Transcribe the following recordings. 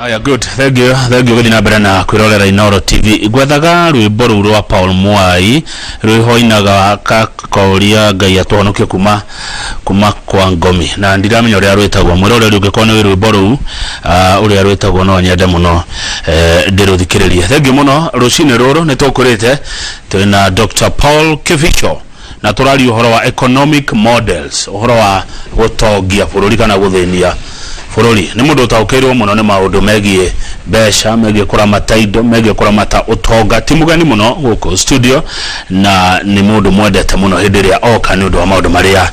Aya, good, thank you, thank you. Gũthiĩ na mbere na kwĩrorera Inooro TV. Ngwethaga rwĩmbo rũu rwa Paul Mwai rwĩhoinaga kakoria Ngai atũhonokie kuma kwa ngomi, na ndiramenya ũrĩa rwĩtagwo. Mwĩroreri, ũngĩkorwo nĩ rwĩmbo rũu ũrĩa rwĩtagwo, no nyende mũno ndĩrũthikĩrĩrie. Thank you mũno. Rũcinĩ rũrũ nĩ tũkũrĩte twĩna Dr. Paul Kibicho na tũraria ũhoro wa economic models, ũhoro wa gũtongia bũrũri kana gũthĩnia bũrũri. Nĩ mũndũ ũtaũkĩirwo mũno nĩ maũndũ megiĩ mbeca, megiĩ kũramata indo, megiĩ kũramata ũtonga. Ti mũgeni mũno gũkũ studio na nĩ mũndũ mwendete mũno hĩndĩ ĩrĩa oka nĩ ũndũ wa maũndũ marĩa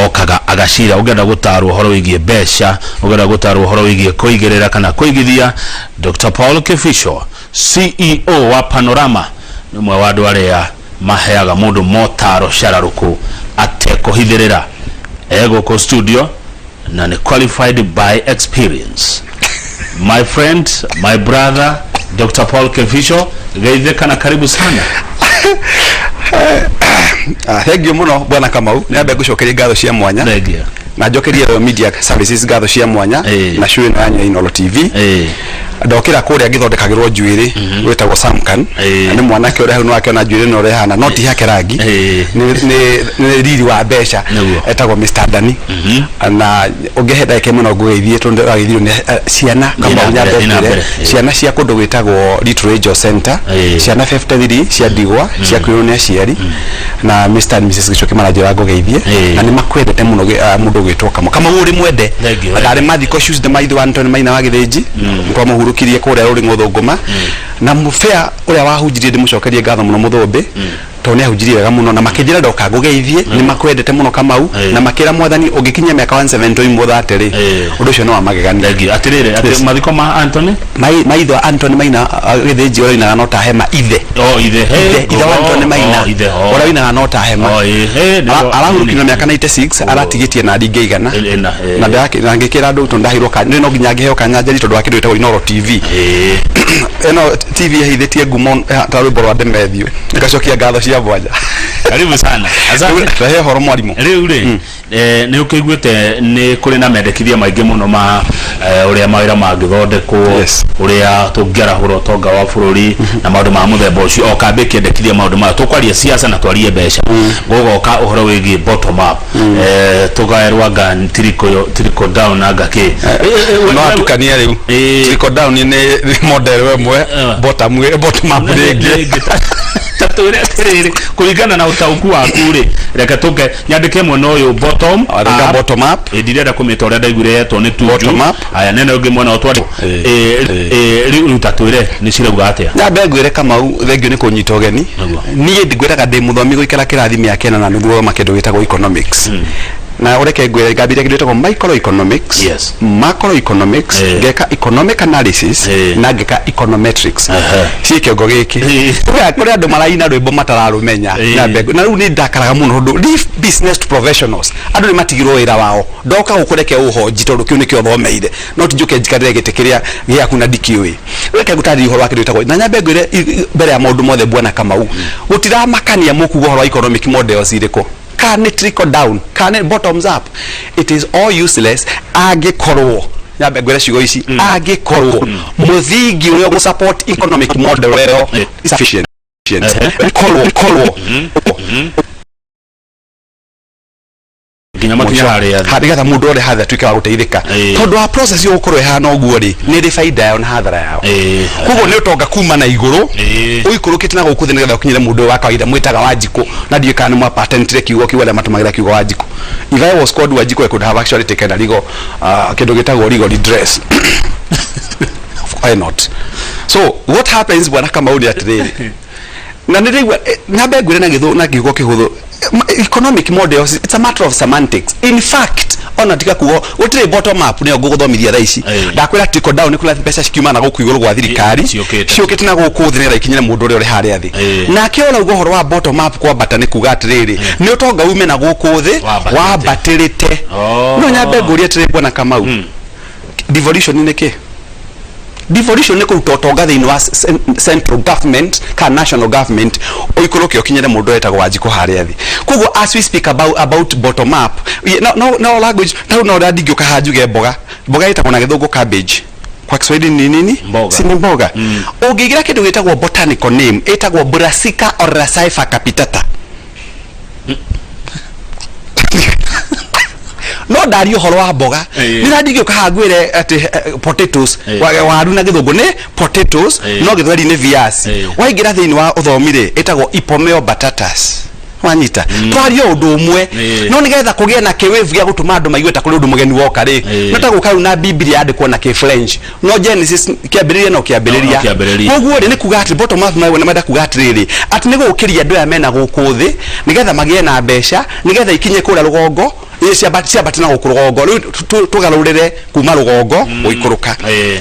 okaga agacira. Ũngĩenda gũtarwo ũhoro wĩgiĩ mbeca, ũngĩenda gũtarwo ũhoro wĩgiĩ kũigĩrĩra kana kũigithia, Dr. Paul Kibicho, CEO wa Panorama, nĩ ũmwe wa andũ arĩa maheaga mũndũ motaro cararũkũ atekũhithĩrĩra. E gũkũ studio na nĩ qualified by experience. My friend, my brother, Dr. Paul Kibicho, geithĩka na karibu sana. Ah, thank you muno, bwana Kamau. Nĩ ambe ngũcokerie ngatho cia mwanya Thank you. Na njokerie Royal Media Services ngatho cia mwanya na show ĩno yanyu ya Inooro TV. Ndokĩra kũrĩa ngĩthondekagĩrwo njuĩrĩ gwĩtagwo Samkan. Na nĩ mwanake ũrĩa hau nĩwakĩona njuĩrĩ ĩno ũrĩa ĩhana, no ti hake rangi, nĩ riri wa mbeca. Etagwo Mr. Dani, na ũngĩhe ndagĩka ĩmwe no ngũgeithie tondũ ndĩrageithirio nĩ ciana. Thiĩ na Kamau, mbere, nyambe thiĩ na ngwĩre, mbere. Ciana cia kũndũ gwĩtagwo Little Angel Center, ciana 53 cia ndigwa ciakuĩrwo nĩ aciari, na Mr and Mrs Gichoki maranjĩra ngũgeithie na nĩ makwendete mũno, mũndũ ũgwĩtwo Kamau. Kamau, ũrĩ mwende. Thank you. Ndarĩ mathiko Tuesday maitho wa Anthony Maina wa Gĩthĩnji, twamũhurũkirie kũrĩa Rũring'o Thũngũma, na mũbea ũrĩa wahunjirie, ndĩmũcokerie ngatho mũno mũthũmbĩ tondũ nĩ ahunjirie wega mũno, na makĩnjĩra ndoka ngũgeithie, nĩ makwendete mũno, Kamau, na makĩra Mwathani ũngĩkinyia mĩaka 170 30 rĩ, ũndũ ũcio nĩ wa magegania. Thank you. Atĩrĩrĩ, atĩ mathiko ma Anthony? Maitho Anthony Maina Gĩthĩnji, ũrĩa ũinaga "No ta hema", ithe. Oh, ithe. Ithe wa Anthony Maina, Oh, ithe, oh. ũrĩa ũinaga "No ta hema". Oh, Arahurũkire na mĩaka 96, aratigĩtie na ndingĩ 100. Ĩna, Na na ngĩkĩra andũ tondũ ndaheirwo kanya, no nginya ngĩheo kanya njeri tondũ wa kĩndũ gĩtagwo Inooro TV. Ĩno TV ĩheithĩtie ngumo ta rwĩmbo rwa Ndemethio. Ngacokia ngatho cia mwanya. Karibu sana, asante. Rehe ũhoro, mwarimũ. Rĩu rĩ, nĩ ũkĩiguĩte nĩ kũrĩ na mendekithia maingĩ mũno ma ũrĩa mawĩra mangĩthondekwo, ũrĩa tũngĩarahũra ũtonga wa bũrũri na maũndũ ma mũthemba ũcio. O kambĩ kĩendekithia maũndũ maya, tũkwaria siasa na twarie mbeca, gũgoka ũhoro wĩgiĩ bottom up, tũgaerwo anga trickle down anga kĩ. No atukanie rĩu. Trickle down nĩ model ĩmwe, bottom up rĩngĩ. Ta twĩre atĩrĩrĩ, kũringana na ũtaũku waku rĩ, reke tũke nyandĩke mwena ũyũ bottom Andĩka up. Bottom up. Ĩ, ndirenda kũmĩta ũrĩa ndaiguire yetwo nĩ Tuju. Bottom up. Aya, nene ũngĩ mwena ũtwandĩ. Rĩu ta twĩre nĩ cirauga atĩa? Nyambe ngwĩre, Kamau, thengiũ nĩ kũnyita ũgeni. Niĩ ngwĩraga ndĩ mũthomi gũikara kĩrathi mĩaka 4.5 gũthoma kĩndũ gĩtagwo economics, na ũreke ngwĩre ngambĩrĩria kĩndũ gĩtagwo microeconomics, macroeconomics, ngeka economic analysis na ngeka econometrics. Ciĩ kĩongo gĩkĩ. Kũrĩ andũ maraina rwĩmbo matararũmenya. Na rĩu nĩ ndakaraga mũno tondũ leave business to professionals. Andũ nĩ matigirwo wĩra wao. Ndoka gũkũ, reke ũhonji tondũ kĩu nĩkĩo thomeire, no ti njũke njikarĩre gĩtĩ kĩrĩa gĩaku na ndikĩũĩ. Reke ngũtarĩrie ũhoro wa kĩndũ gĩtagwo, na nyambe ngwĩre mbere ya maũndũ mothe, bwana Kamau, gũtiramakania mũkuga ũhoro wa economic models irĩkũ, kana nĩ trickle down kana nĩ bottoms up. It is all useless angĩkorwo, nyambe ngwĩre ciugo ici, angĩkorwo mũthingi ũrĩa ũgũ support economic model ĩyo is sufficient. Korwo nginya makinya harĩa thĩ. Nĩgetha mũndũ ũrĩa hathĩ atuĩke wa gũteithĩka, tondũ wa process ĩyo gũkorwo ĩhana ũguo rĩ, nĩ ĩrĩ baida yao na hathara yao. Koguo nĩ ũtonga kuma na igũrũ ũikũrũkĩte na gũkũ thĩ nĩgetha ũkinyĩre mũndũ ũyũ wa kawaida mwĩtaga Wanjikũ, na ndiũĩ kana nĩ mwapatentire kiugo kiu, arĩa matũmagĩra kiugo Wanjikũ. If I was called Wanjikũ, I could have actually taken a legal kĩndũ gĩtagwo legal redress. Why not? So what happens, bwana Kamau, nĩ atĩrĩrĩ, na nĩ rĩu nyambe ngwĩre na gĩthũ na kiugo kĩhũthũ, economic models, it's a matter of semantics. In fact, ona tiga kugo gũtirĩ bottom up, nĩyo ngũgũthomithia thaa ici. Ndakwĩra trickle down nĩ kũrĩa mbeca cikiuma na gũkũ igũrũ gwa thirikari Ciũkĩte. Ciũkĩte na gũkũ thĩ nĩgetha ikinyĩre mũndũ ũrĩa ũrĩ harĩa thĩ. Nake ũrauga ũhoro wa bottom up kwambata, nĩ kuga atĩrĩrĩ, nĩ ũtonga ume na gũkũ thĩ Wambatĩte. Wambatĩrĩte. No nyambe ngũrie atĩrĩ, bwana Kamau, devolution nĩ kĩ? Devolution nĩ kũruta ũtonga thĩinĩ wa central government kana national government ũikũrũke ũkinyĩre mũndũ wetagwo Wanjikũ harĩa thĩ. Koguo as we speak about bottom up, no language, tarĩu no ũrĩa ndingĩũka haha njuge mboga, mboga ĩtagwo na Gĩthũngũ cabbage. Kwa Kiswahili ni nini? Mboga. Si ni mboga? Ũngĩingĩra kĩndũ gĩtagwo botanical name, ĩtagwo Brassica oleracea capitata. No ndaria ũhoro wa mboga, nĩ ndingĩũka haha ngwĩre atĩ potatoes, waru na gĩthũngũ nĩ potatoes, no gĩthweri nĩ viazi. Waingĩra thĩinĩ wa ũthomi rĩ, ĩtagwo Ipomeo batatas. Wanyita? Twarie ũndũ ũmwe, no nĩgetha kũgĩe na kĩwĩvu gĩa gũtũma andũ maigue ta kũrĩ ũndũ mũgeni woka rĩ, no ta gũka rĩu na Bibilia yandĩkwo na kĩ-French, no Genesis kĩambĩrĩria no kĩambĩrĩria. No kĩambĩrĩria. Koguo rĩ, nĩ kuga atĩ bottom up nĩ menda kuga atĩrĩrĩ, atĩ nĩ gũkĩria andũ aya mena gũkũ thĩ nĩgetha magĩe na mbeca, nĩgetha ikinye kũrĩa rũgongo, ciambate na gũkũ rũgongo. Rĩu tũgarũrĩre kuma rũgongo gũikũrũka.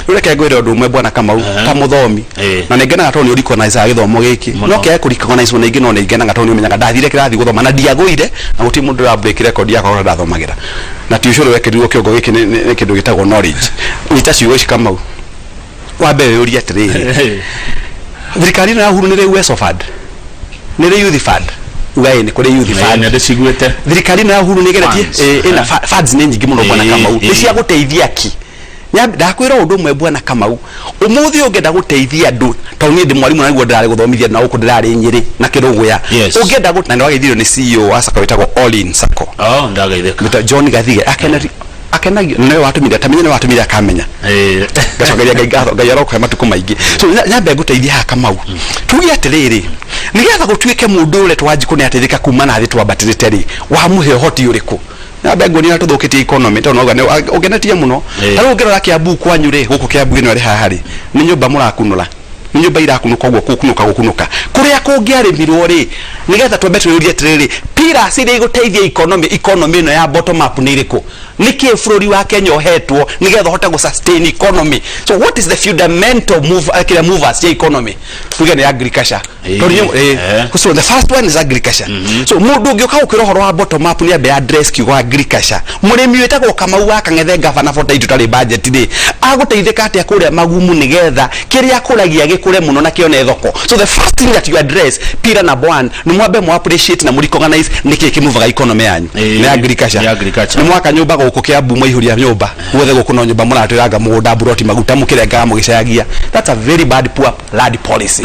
Rĩu reke ngwĩre ũndũ ũmwe, bwana Kamau, ta mũthomi, na nĩ ngenaga tondũ nĩ ũrecognize gĩthomo gĩkĩ. Mũno. No kĩage kũrecognize na ingĩ, no nĩ ngenaga tondũ nĩ ũmenyaga ndathire kĩrathi gũthoma na ndiagũire, na gũtirĩ mũndũ ũra break record yakwa ũrĩa ndathomagĩra, na ti ũcũrũ wekĩrirwo kĩongo gĩkĩ nĩ kĩndũ gĩtagwo knowledge. Nyita ciugo ici, Kamau. Wa mbere ũrie atĩrĩrĩ, thirikari ĩno ya Uhuru nĩ rĩ Uwezo Fund, nĩ rĩ Youth Fund? Uga ĩ, nĩ kũrĩ Youth Fund. Nĩ ndĩciguĩte. Thirikari ĩno ya Uhuru nĩ ĩgeretie Funds. Ĩna funds nĩ nyingĩ mũno, bwana Kamau. Nĩ cia gũteithia ki? Ndakwĩra ũndũ ũmwe, bwana Kamau, ũmũthĩ ũngĩenda gũteithia andũ, tondũ niĩ ndĩ mwarimũ na nĩguo ndĩrarĩ gũthomithia na gũkũ ndĩrarĩ Nyĩrĩ na Kĩrũgũya, ũngĩenda na nĩwageithirio nĩ CEO wa SACCO wĩtagwo All-in SACCO. Oh, ndageithĩka. Mr. John Gathige akenagio nĩwe watũmire, tamenya nĩwe watũmire akamenya. Ngacokeria Ngai ngatho, Ngai arokũhe matukũ maingĩ. So nyambe ngũteithie haha, Kamau. Tuge atĩrĩrĩ, nĩgetha gũtuĩke mũndũ ũrĩa Wanjikũ nĩ ateithĩka kuma na thĩ twambatĩrĩte rĩ, wamũhe ũhoti ũrĩkũ? Nyambe nguonia ũrĩa tũthũkĩtie economy, tondũ nauga nĩ ũngenetie mũno. Ta rĩu ũngĩrora Kiambu kwanyu rĩ, gũkũ Kiambu ĩno ĩrĩ haha rĩ, nĩ nyũmba mũrakunũra, nĩ nyũmba irakunũka ũguo, gũkunũka gũkunũka kũrĩa kũngĩarĩmirwo rĩ. Nĩgetha twambe twĩyũrie atĩrĩrĩ, pillars iria igũteithia economy ĩno ya bottom up nĩ irĩkũ? Nĩkĩ bũrũri wa Kenya ũhetwo nĩgetha ũhote gũ sustain economy? So what is the fundamental move, kĩrĩa movers cia economy? Tuge nĩ agriculture. Tondũ so the first one is agriculture. So mũndũ ũngĩũka gũkwĩra ũhoro wa bottom up nĩ ambe address kiugo agriculture. Mũrĩmi wĩtagwo Kamau wa Kang'ethe, gavana bota tũtarĩ budget rĩ, agũteithĩka atĩa kũrĩa magumu nĩgetha kĩrĩa akũragia gĩkũre mũno na kĩone thoko? So the first thing that you address, pillar number one, nĩ mwambe mũ appreciate na mũ recognize nĩkĩ kĩmuvaga economy yanyu. Nĩ agriculture. Nĩ agriculture. Nĩ mwaka nyũmba gũkũ Kiambu, mwaihũria nyũmba guothe gũkũ, no nyũmba mũratwĩranga mũgũnda, mburoti, maguta mũkĩrengaga mũgĩcayagia. That's a very bad, poor land policy.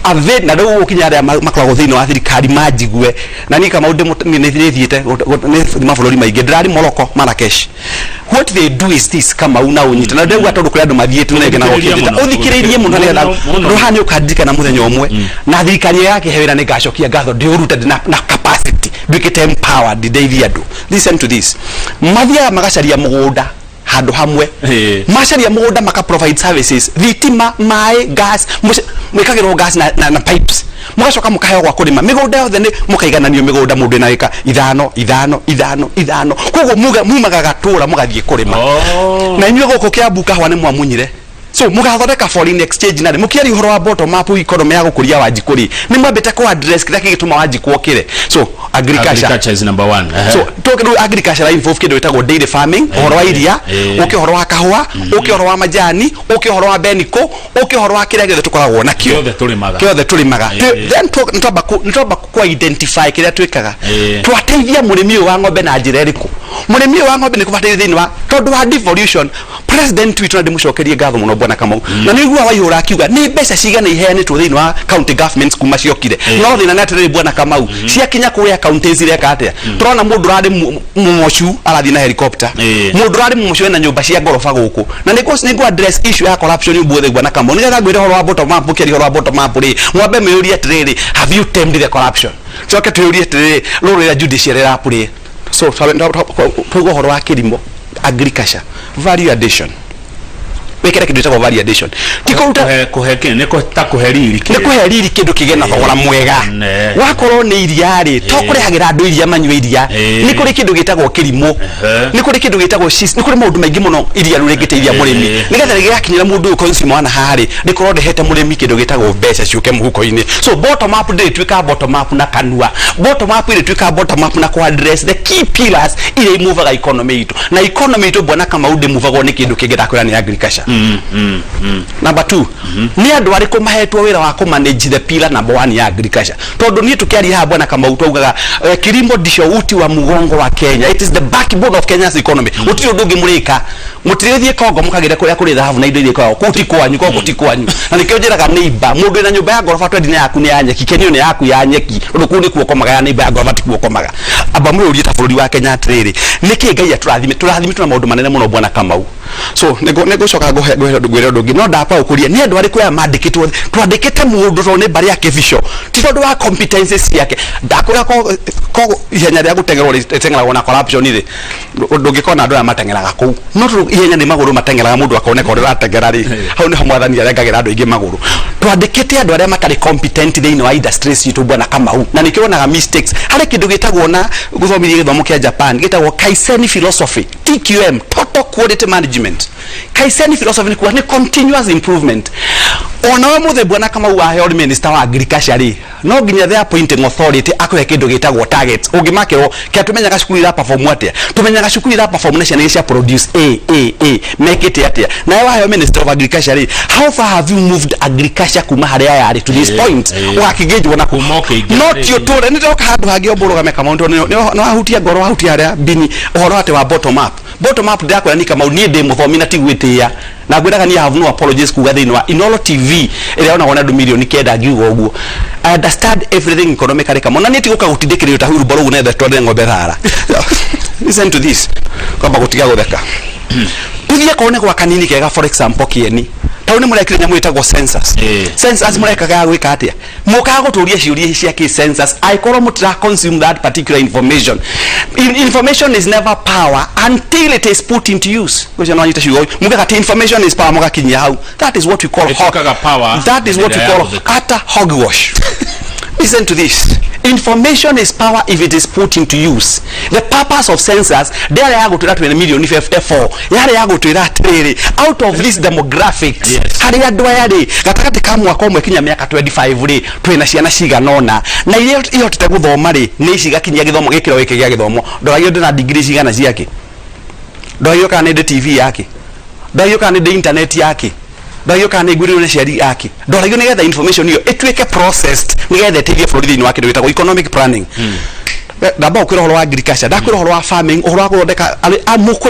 A very, na rĩu ũkinya arĩa makoragwo thĩinĩ wa thirikari manjigue na niĩ Kamau nĩ thiĩte nĩ mabũrũri maingĩ, ndĩrarĩ Morocco, Marrakesh. What they do is this, Kamau, na ũnyite na ndĩrauga tondũ kũrĩ andũ mathiĩte na ngenaga. Ũthikĩrĩrie ũkĩnjĩta mũno. Ũthikĩrĩrie mũno nĩgetha Mũno, mũno. rũha nĩ ũkandirikana mũthenya ũmwe na thirikari yakĩhe wĩra nĩ ngacokia ngatho, ndĩũrute ndĩ na capacity, nduĩkĩte empowered, ndeithie andũ. Listen to this. Mathiaga magacaria mũgũnda handũ hamwe, macaria mũgũnda, maka provide services, thitima, maĩ, gas, mwĩkagĩrwo gas na pipes, mũgacoka mũkaheo gwa kũrĩma. Mĩgũnda yothe nĩ mũkaigananio mĩgũnda, mũndũ ĩna ĩka ithano ithano ithano ithano, koguo mumaga gatũra mũgathiĩ kũrĩma. Na inyuĩ gũkũ Kiambu kahũa nĩ mwamunyire, so mũgathondeka foreign exchange. Na rĩ, mũkĩaria ũhoro wa bottom up economy ya gũkũria Wanjikũ rĩ, nĩ mwambĩte kũ address kĩrĩa kĩgĩtũma Wanjikũ okĩre. So agriculture. Agriculture is number one. So rĩu agriculture involve kĩndũ gĩtagwo dairy farming, ũhoro wa iria, ũke ũhoro wa kahũa, ũke ũhoro wa majani, ũke ũhoro wa beniko, ũke ũhoro wa kĩrĩa gĩothe tũkoragwo nakĩo. Gĩothe tũrĩmaga. Kĩothe tũrĩmaga. Then nĩtwamba ku identify kĩrĩa twĩkaga. Twateithia mũrĩmi ũyũ wa ng'ombe na njĩra ĩrĩkũ? Mũrĩmi ũyũ wa ng'ombe nĩ kũbataire thĩinĩ wa, tondũ wa devolution, president witũ, na ndĩmũcokerie ngatho mũno, bwana Kamau, na nĩ iguaga Waihũra akiuga nĩ mbeca cigana iheanĩtwo thĩinĩ wa county governments kuma ciokire. No thĩna nĩ atĩrĩrĩ, bwana Kamau, ciakinya kũrĩa counties ireka atĩa? Tũrona mũndũ ũrarĩ mũmocu arathiĩ na helicopter. Mũndũ ũrarĩ mũmocu ena nyũmba cia ngoroba gũkũ, na nĩ address issue ya corruption ũmũthĩ, bwana Kamau, nĩgetha ngwĩre ũhoro wa bottom up. Mũkĩaria ũhoro wa bottom up rĩ, mwambe mwĩyũrie atĩrĩrĩ, have you tamed the corruption? Coke twĩyũrie atĩrĩrĩ, rũrũ rĩrĩa judiciary ĩrapũrĩ. So twauga ũhoro wa kĩrimo, agriculture, value addition, wĩkĩre kĩndũ gĩtagwo value addition, ti kũruta Kũhe kĩ nĩ ta kũhe riri. Nĩ kũhe riri kĩndũ kĩgĩe na thogora mwega. Wakorwo nĩ iria rĩ, to kũrehagĩra andũ iria manyue iria. Nĩ kũrĩ kĩndũ gĩtagwo kĩrimũ, nĩ kũrĩ kĩndũ gĩtagwo cheese, nĩ kũrĩ maũndũ maingĩ mũno iria rĩu rĩngĩteithia mũrĩmi, nĩgetha rĩgĩgakinyĩra mũndũ ũyũ consumer wana haha rĩ, rĩkorwo rĩhete mũrĩmi kĩndũ gĩtagwo mbeca ciũke mũhuko-inĩ. So bottom up ndĩrĩtuĩka bottom up na kanua, bottom up ĩrĩtuĩka bottom up na kũ address the key pillars iria imuvaga economy itũ. Na economy itũ, bwana Kamau, ndĩmuvagwo nĩ kĩndũ kĩngĩ, ndakwĩra nĩ agriculture. Number 2, nĩ andũ arĩkũ mahetwo wĩra wa kũ manage the pillar number 1 ya agriculture? Tondũ niĩ tũkĩaria haha, bwana Kamau, twaugaga kilimo ndicho uti wa mugongo wa Kenya. It is the backbone of Kenya's economy. Gũtirĩ ũndũ ũngĩ mũrĩka. Mũtirĩthiĩ Kongo mũkagĩre kũrĩa kũrĩ thahabu na indo iria ikoragwo kũu. Ti kwanyu, Kongo ti kwanyu. Na nĩkĩo njĩraga neighbor, mũndũ wĩna nyũmba ya ngoroba twendi na yaku nĩ ya nyeki, kenio nĩ yaku ya nyeki, tondũ kũu nĩkuo ũkomaga, ya neighbor ya ngoroba tikuo ũkomaga. Amba mwĩyũrie ta bũrũri wa Kenya atĩrĩrĩ, nĩkĩ Ngai atũrathime? Tũrathimĩtwo na maũndũ manene mũno, bwana Kamau. So nĩngũcoka ngũhe ngũhe ngwĩre ũndũ ũngĩ, no ndamba gũkũria nĩ andũ arĩkũ aya mandĩkĩtwo. Twandĩkĩte mũndũ tondũ nĩ mbarĩ ya kĩbico, ti tondũ wa competences ciake. Ndakwĩra ko ihenya rĩa gũteng'erwo rĩteng'eragwo na corruption rĩ, ndũngĩkona andũ aya mateng'eraga kũu, no tondũ ihenya nĩ magũrũ mateng'eraga, mũndũ akoneka ũrĩa ũrateng'era rĩ, hau nĩho mwathani arengagĩra andũ aingĩ magũrũ. Twandĩkĩte andũ arĩa matarĩ competent thĩinĩ wa industries citũ, bwana Kamau, na nĩkĩo wonaga mistakes. Harĩ kĩndũ gĩtagwo, na gũthomithia gĩthomo kĩa Japan, gĩtagwo Kaizen philosophy, TQM, total quality management. Kaizen philosophy nĩ kuga nĩ continuous improvement. Ona we mũthĩ, bwana Kamau, waheo minister wa agriculture rĩ, no nginya the appointing authority akũhe kĩndũ gĩtagwo targets. Ũngĩmakĩrwo kĩa tũmenyaga cukuru ira perform atĩa? Tũmenyaga cukuru ira perform na ciana iria cia produce A A A mekĩte atĩa? Nawe waheo minister of agriculture rĩ, how far have you moved agriculture kuma harĩa yarĩ to this point? Ũgakĩngĩnjwo na Kuma ũkĩingĩra no ti rĩ. ũtũre nĩ ndoka handũ hangĩ ũmbũrũgame, Kamau, tondũ nĩ wahutia ngoro, wahutia harĩa mbini ũhoro atĩ wa bottom up. Bottom up, ndĩrakwĩra ni Kamau, niĩ ndĩ mũthomi na ti gwĩtĩĩa, na ngwĩraga niĩ have no apologies kuga thĩinĩ wa Inoro TV ĩrĩa yonagwo na andũ 9,000,000 ngiuga ũguo. I understand everything economically, Kamau, na niĩ ti gũka gũtindĩkĩrĩrio ta hurumba rũu nethe tware ng'ombe thara. Listen to this, kwamba gũtiga gũtheka. Tuthiĩ korwo nĩ gwa kanini kega, for example Kieni, tau nĩ mũrekire nyamũ ĩtagwo census. Census mũrekaga ya gwĩka atĩa? Mũkaga gũtũria ciũria cia kĩ census angĩkorwo mũtira consume that particular information? Information is never power until it is put into use. Ũcio no anyite ciugo mugaga atĩ information is power, mũgakinyia hau. That is what we call Ĩtuĩkaga power that is what we ĩrĩa call yahũthĩka. Utter hogwash. Listen to this. Information is power if it is put into use. The purpose of census ndĩarĩ ya gũtwĩra twĩna milioni 54, yarĩ ya gũtwĩra atĩrĩrĩ, out of this demographics, harĩ andũ aya rĩ, gatagatĩ ka mwaka ũmwe kinya mĩaka 25 rĩ, twĩna ciana cigana ũna, na iria ihotete gũthoma rĩ, nĩ ici igakinyia gĩthomo gĩkĩro gĩkĩ gĩa gĩthomo. Ndoragio ndĩna degree cigana ciake, ndoragio kana nĩ ndĩ TV yake, ndoragio kana nĩ ndĩ internet yake, ndoragio kana nĩ ngwĩrĩrwo nĩ aciari ake. Ndoragio nĩgetha information ĩyo ĩtuĩke processed, nĩgetha ĩteithie bũrũri thĩinĩ wa kĩndũ gĩtagwo economic planning. Ndamba gũkwĩra ũhoro wa agriculture, ndakwĩra ũhoro wa farming, ũhoro wa gũthondeka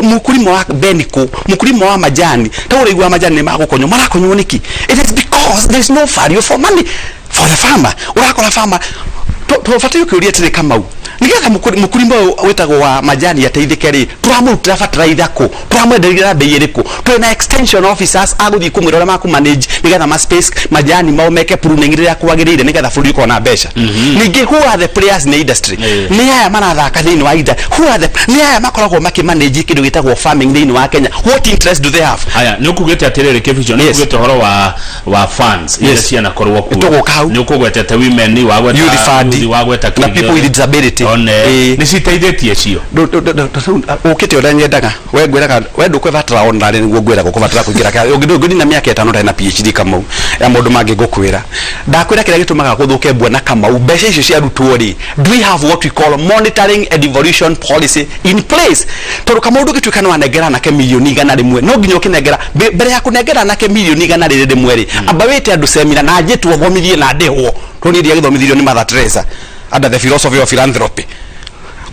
mũkulima wa beniko, mũkulima wa majani. Ta ũraigua majani nĩ magũkonywo, marakonywo nĩkĩ? It is because there is no value for money for the farmer. Ũrakora farmer tũbatiĩ ũkĩũria atĩrĩ, Kamau, nĩgetha mũkulima ũyũ wĩtagwo wa majani ateithĩke rĩ, tũramũrutĩra bataraitha kũ? Tũramwenderia na bei ĩrĩkũ? Twĩna extension officers agũthiĩ kũmwĩra ũrĩa makũmanage nĩgetha ma space majani mao, meke pruning rĩrĩa kwagĩrĩire, nĩgetha bũrũri ũkorwo na mbeca. Ningĩ who are the players in the industry? Nĩ aya marathaka thĩinĩ wa industry? Who are the, nĩ aya makoragwo makĩmanage kĩndũ gĩtagwo farming thĩinĩ wa Kenya? What interest do they have? Haya, nĩ ũkugĩte atĩrĩrĩ, Kĩbicho, nĩ ũkugĩte ũhoro wa funds iria cianakorwo kuo. Tũgũka hau. Nĩ ũkũgwetete women, wagweta Youth fund, youth, wagweta na people with disability. One. Nĩ citeithĩtie cio? Ũkĩte ũrĩa nyendaga. We ngwĩraga we ndũkwebatara ona rĩ, nĩguo ngwĩraga ũkũbatara kũingĩra ũngĩnina mĩaka 5 ũtarĩ na PhD, Kamau, ya maũndũ mangĩ ngũkwĩra. Ndakwĩra kĩrĩa gĩtũmaga gũthũke, bwana Kamau, mbeca icio ciarutwo rĩ, do we have what we call monitoring and evaluation policy in place? Tondũ Kamau, ndũngĩtuĩka nĩ wanengera anake 100,000,000, no nginya ũkĩnengera mbere ya kũnengera anake 100,000,000 rĩ, amba wĩte andũ semina na njĩtwo thomithie na ndĩhwo, tondũ niĩ ndiagĩthomithirio nĩ Mother Teresa under the philosophy of philanthropy.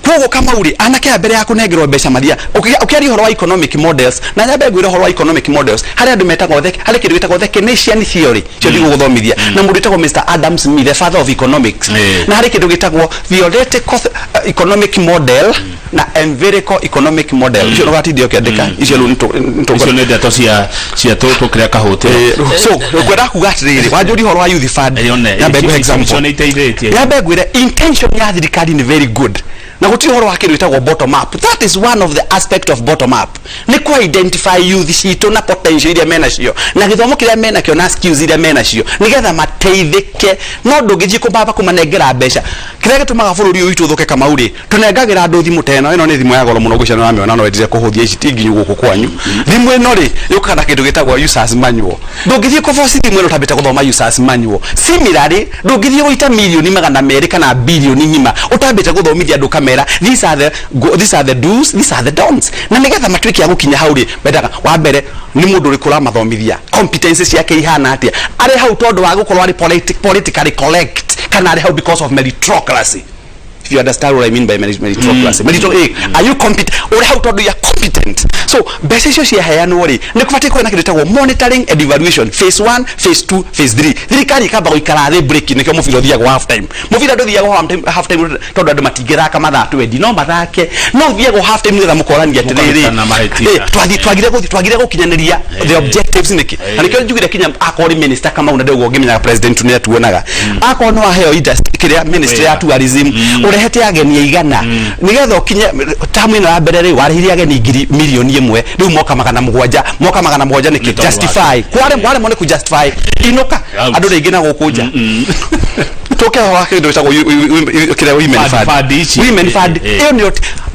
Koguo Kamau rĩ, anake aya mbere ya kũnengerwo mbeca mathia ũkĩaria ũhoro wa economic models, na nyambe ngwĩre ũhoro wa economic models, harĩ andũ metagwo the, harĩ kĩndũ gĩtagwo the Keynesian theory, cio ndigũgũthomithia, na mũndũ wĩtagwo Mr Adam Smith, the father of economics. Na harĩ kĩndũ gĩtagwo theoretical economic model na empirical economic model. Icio ndũgatinde ũkĩandĩka icio, rĩu Icio nĩ ndeto cia tũkĩrĩa kahũtĩra. So ngwenda kuga atĩrĩrĩ, wanjũria ũhoro wa youth fund, nyambe ngũhe Icio example. nĩ iteithĩtie. Nyambe ngwĩre intention ya thirikari nĩ very good, na gũtirĩ ũhoro wa kĩndũ gĩtagwo bottom up. That is one of the aspect of bottom up, nĩ ku identify youth citũ na potential iria menacio, na gĩthomo kĩrĩa menakĩo, na skills iria menacio, nĩgetha mateithĩke. No ndũngĩthiĩ kũmbamba kũmanengera mbeca. Kĩrĩa gĩtũmaga bũrũri ũyũ witũ ũthũke, Kamau rĩ, tũnengagĩra andũ thimũ ta ĩno. Ĩno nĩ thimũ ya goro mũno, ngwĩciria nĩũramĩona, no wendire kũhũthia ici ti nginyu gũkũ kwanyu. Thimũ ĩno rĩ, yũkaga na kĩndũ gĩtagwo users manual. Ndũngĩthiĩ kũboci thimũ ĩno ũtambĩte gũthoma users manual. Similarly, ndũngĩthiĩ gũita 200,000,000 kana birioni ng'ima ũtambĩte gũthomithia andũ, ũkamera Tũkamera these are the do's, these are the don'ts, na nĩgetha matuĩke a gũkinya hau rĩ, mendaga wa mbere nĩ mũndũ ũrĩkũ ũramathomithia, competence ciake ihana atĩa, arĩ hau tondũ wa gũkorwo arĩ politically correct kana arĩ hau because of meritocracy, if you understand what I mean by meritocracy. Are you competent? Uri hau tondu you are competent. So mbeca icio ciaheanwo rĩ, nĩ kũbatiĩ kũgĩa na kĩndũ gĩtagwo monitoring and evaluation, phase 1, phase 2, phase 3. Thirikari ĩkamba gũikara thĩ break. Nĩkĩo mũbira ũthiagwo half time. Mũbira ndũthiagwo half time tondũ andũ matingĩthaka mathaa 20, no mathake, no ũthiagwo half time nĩgetha mũkorania atĩrĩrĩ, Mũkarutana mahĩtia. Twagire gũkinyanĩria the objectives nĩkĩ? Na nĩkĩo njugire kinya akorwo nĩ minister Kamau, na ndĩguo ngĩmenyaga president nĩ atuonaga, akorwo nĩ waheo industry kĩrĩa ministry ya Wĩra. tourism, ũrehete ageni aigana nĩgetha ũkinye tamu ĩno ya mbere rĩ, warĩhirie ageni 1,000,000 mirioni, rĩu moka 700, moka 700 nĩkĩ? Nĩ tondũ Justify kwaremwo nĩ kũ-justify, inũka. Out. Andũ rĩngĩ na gũkũ nja tũke wa kĩndũ gĩtagwo kĩrĩa women Fund- fund. Fund ici. Women fund. Ĩyo nĩyo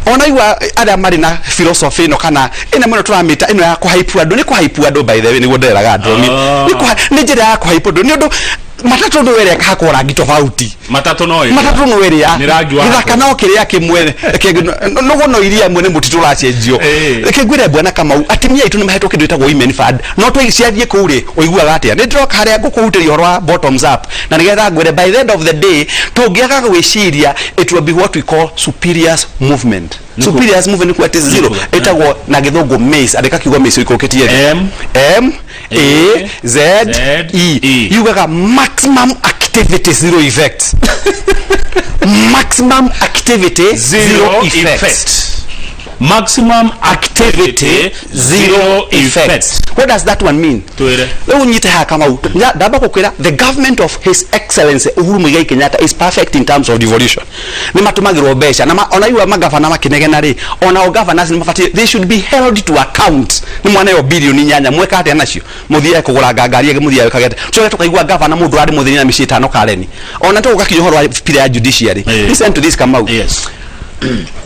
ona igua arĩa marĩ na philosophy ĩno kana ĩno mũno tũramĩta ĩno ya kũhaipu andũ. Nĩ kũhaipu andũ, by the way, nĩguo ndĩreraga andũ. Nĩ njĩra ya kũhaipu andũ, nĩ ũndũ matatũ nĩ ĩrĩa ĩkahakwo rangi tofauti. Matatũ no ĩrĩa. Matatũ no ĩrĩa. Nĩ rangi wa gĩthaka no kĩrĩa kĩmwe, nũguo no iria ĩmwe nĩ mũtitũ ũracenjio. Reke ngwĩre, bwana Kamau, atumia aitũ nĩ mahetwo kĩndũ gĩtagwo women fund, no twe ciathiĩ kũu rĩ, ũiguaga atĩa? Nĩ ndĩroka harĩa ngũkũhutĩria ũhoro wa bottoms up, na nĩgetha ngwĩre by the end of the day tũngĩaga gwĩciria, it will be what we call superiors movement. Superiors movement nĩ kuga atĩ zero. Ĩtagwo na gĩthũngũ maze. Andĩka kiugo maze ũikũrũkĩtie thĩ. M M A Z E. E. Yugaga maximum activity, zero effect. Maximum activity, zero effect. Maximum activity, zero effect. What does that one mean? Twĩre. Rĩu nyite haha, Kamau. Ndamba gũkwĩra the government of His Excellency Uhuru Muigai Kenyatta is perfect in terms of devolution. Nĩ matũmagĩrwo mbeca na ona igua magavana makĩnegena rĩ, ona o governors nĩ mabatiĩ, they should be held to account. Nĩ mwaneo 8 bilioni mweka atĩa nacio? Mũthiae kũgũra ngangari ĩngĩ, mũthiae wĩkage atĩa? Tũcoke tũkaigua gavana mũndũ arĩ mũthĩni na mĩciĩ 5 Kareni. Ona tũgũgakinya ũhoro wa pillar ya judiciary. Listen to this, Kamau.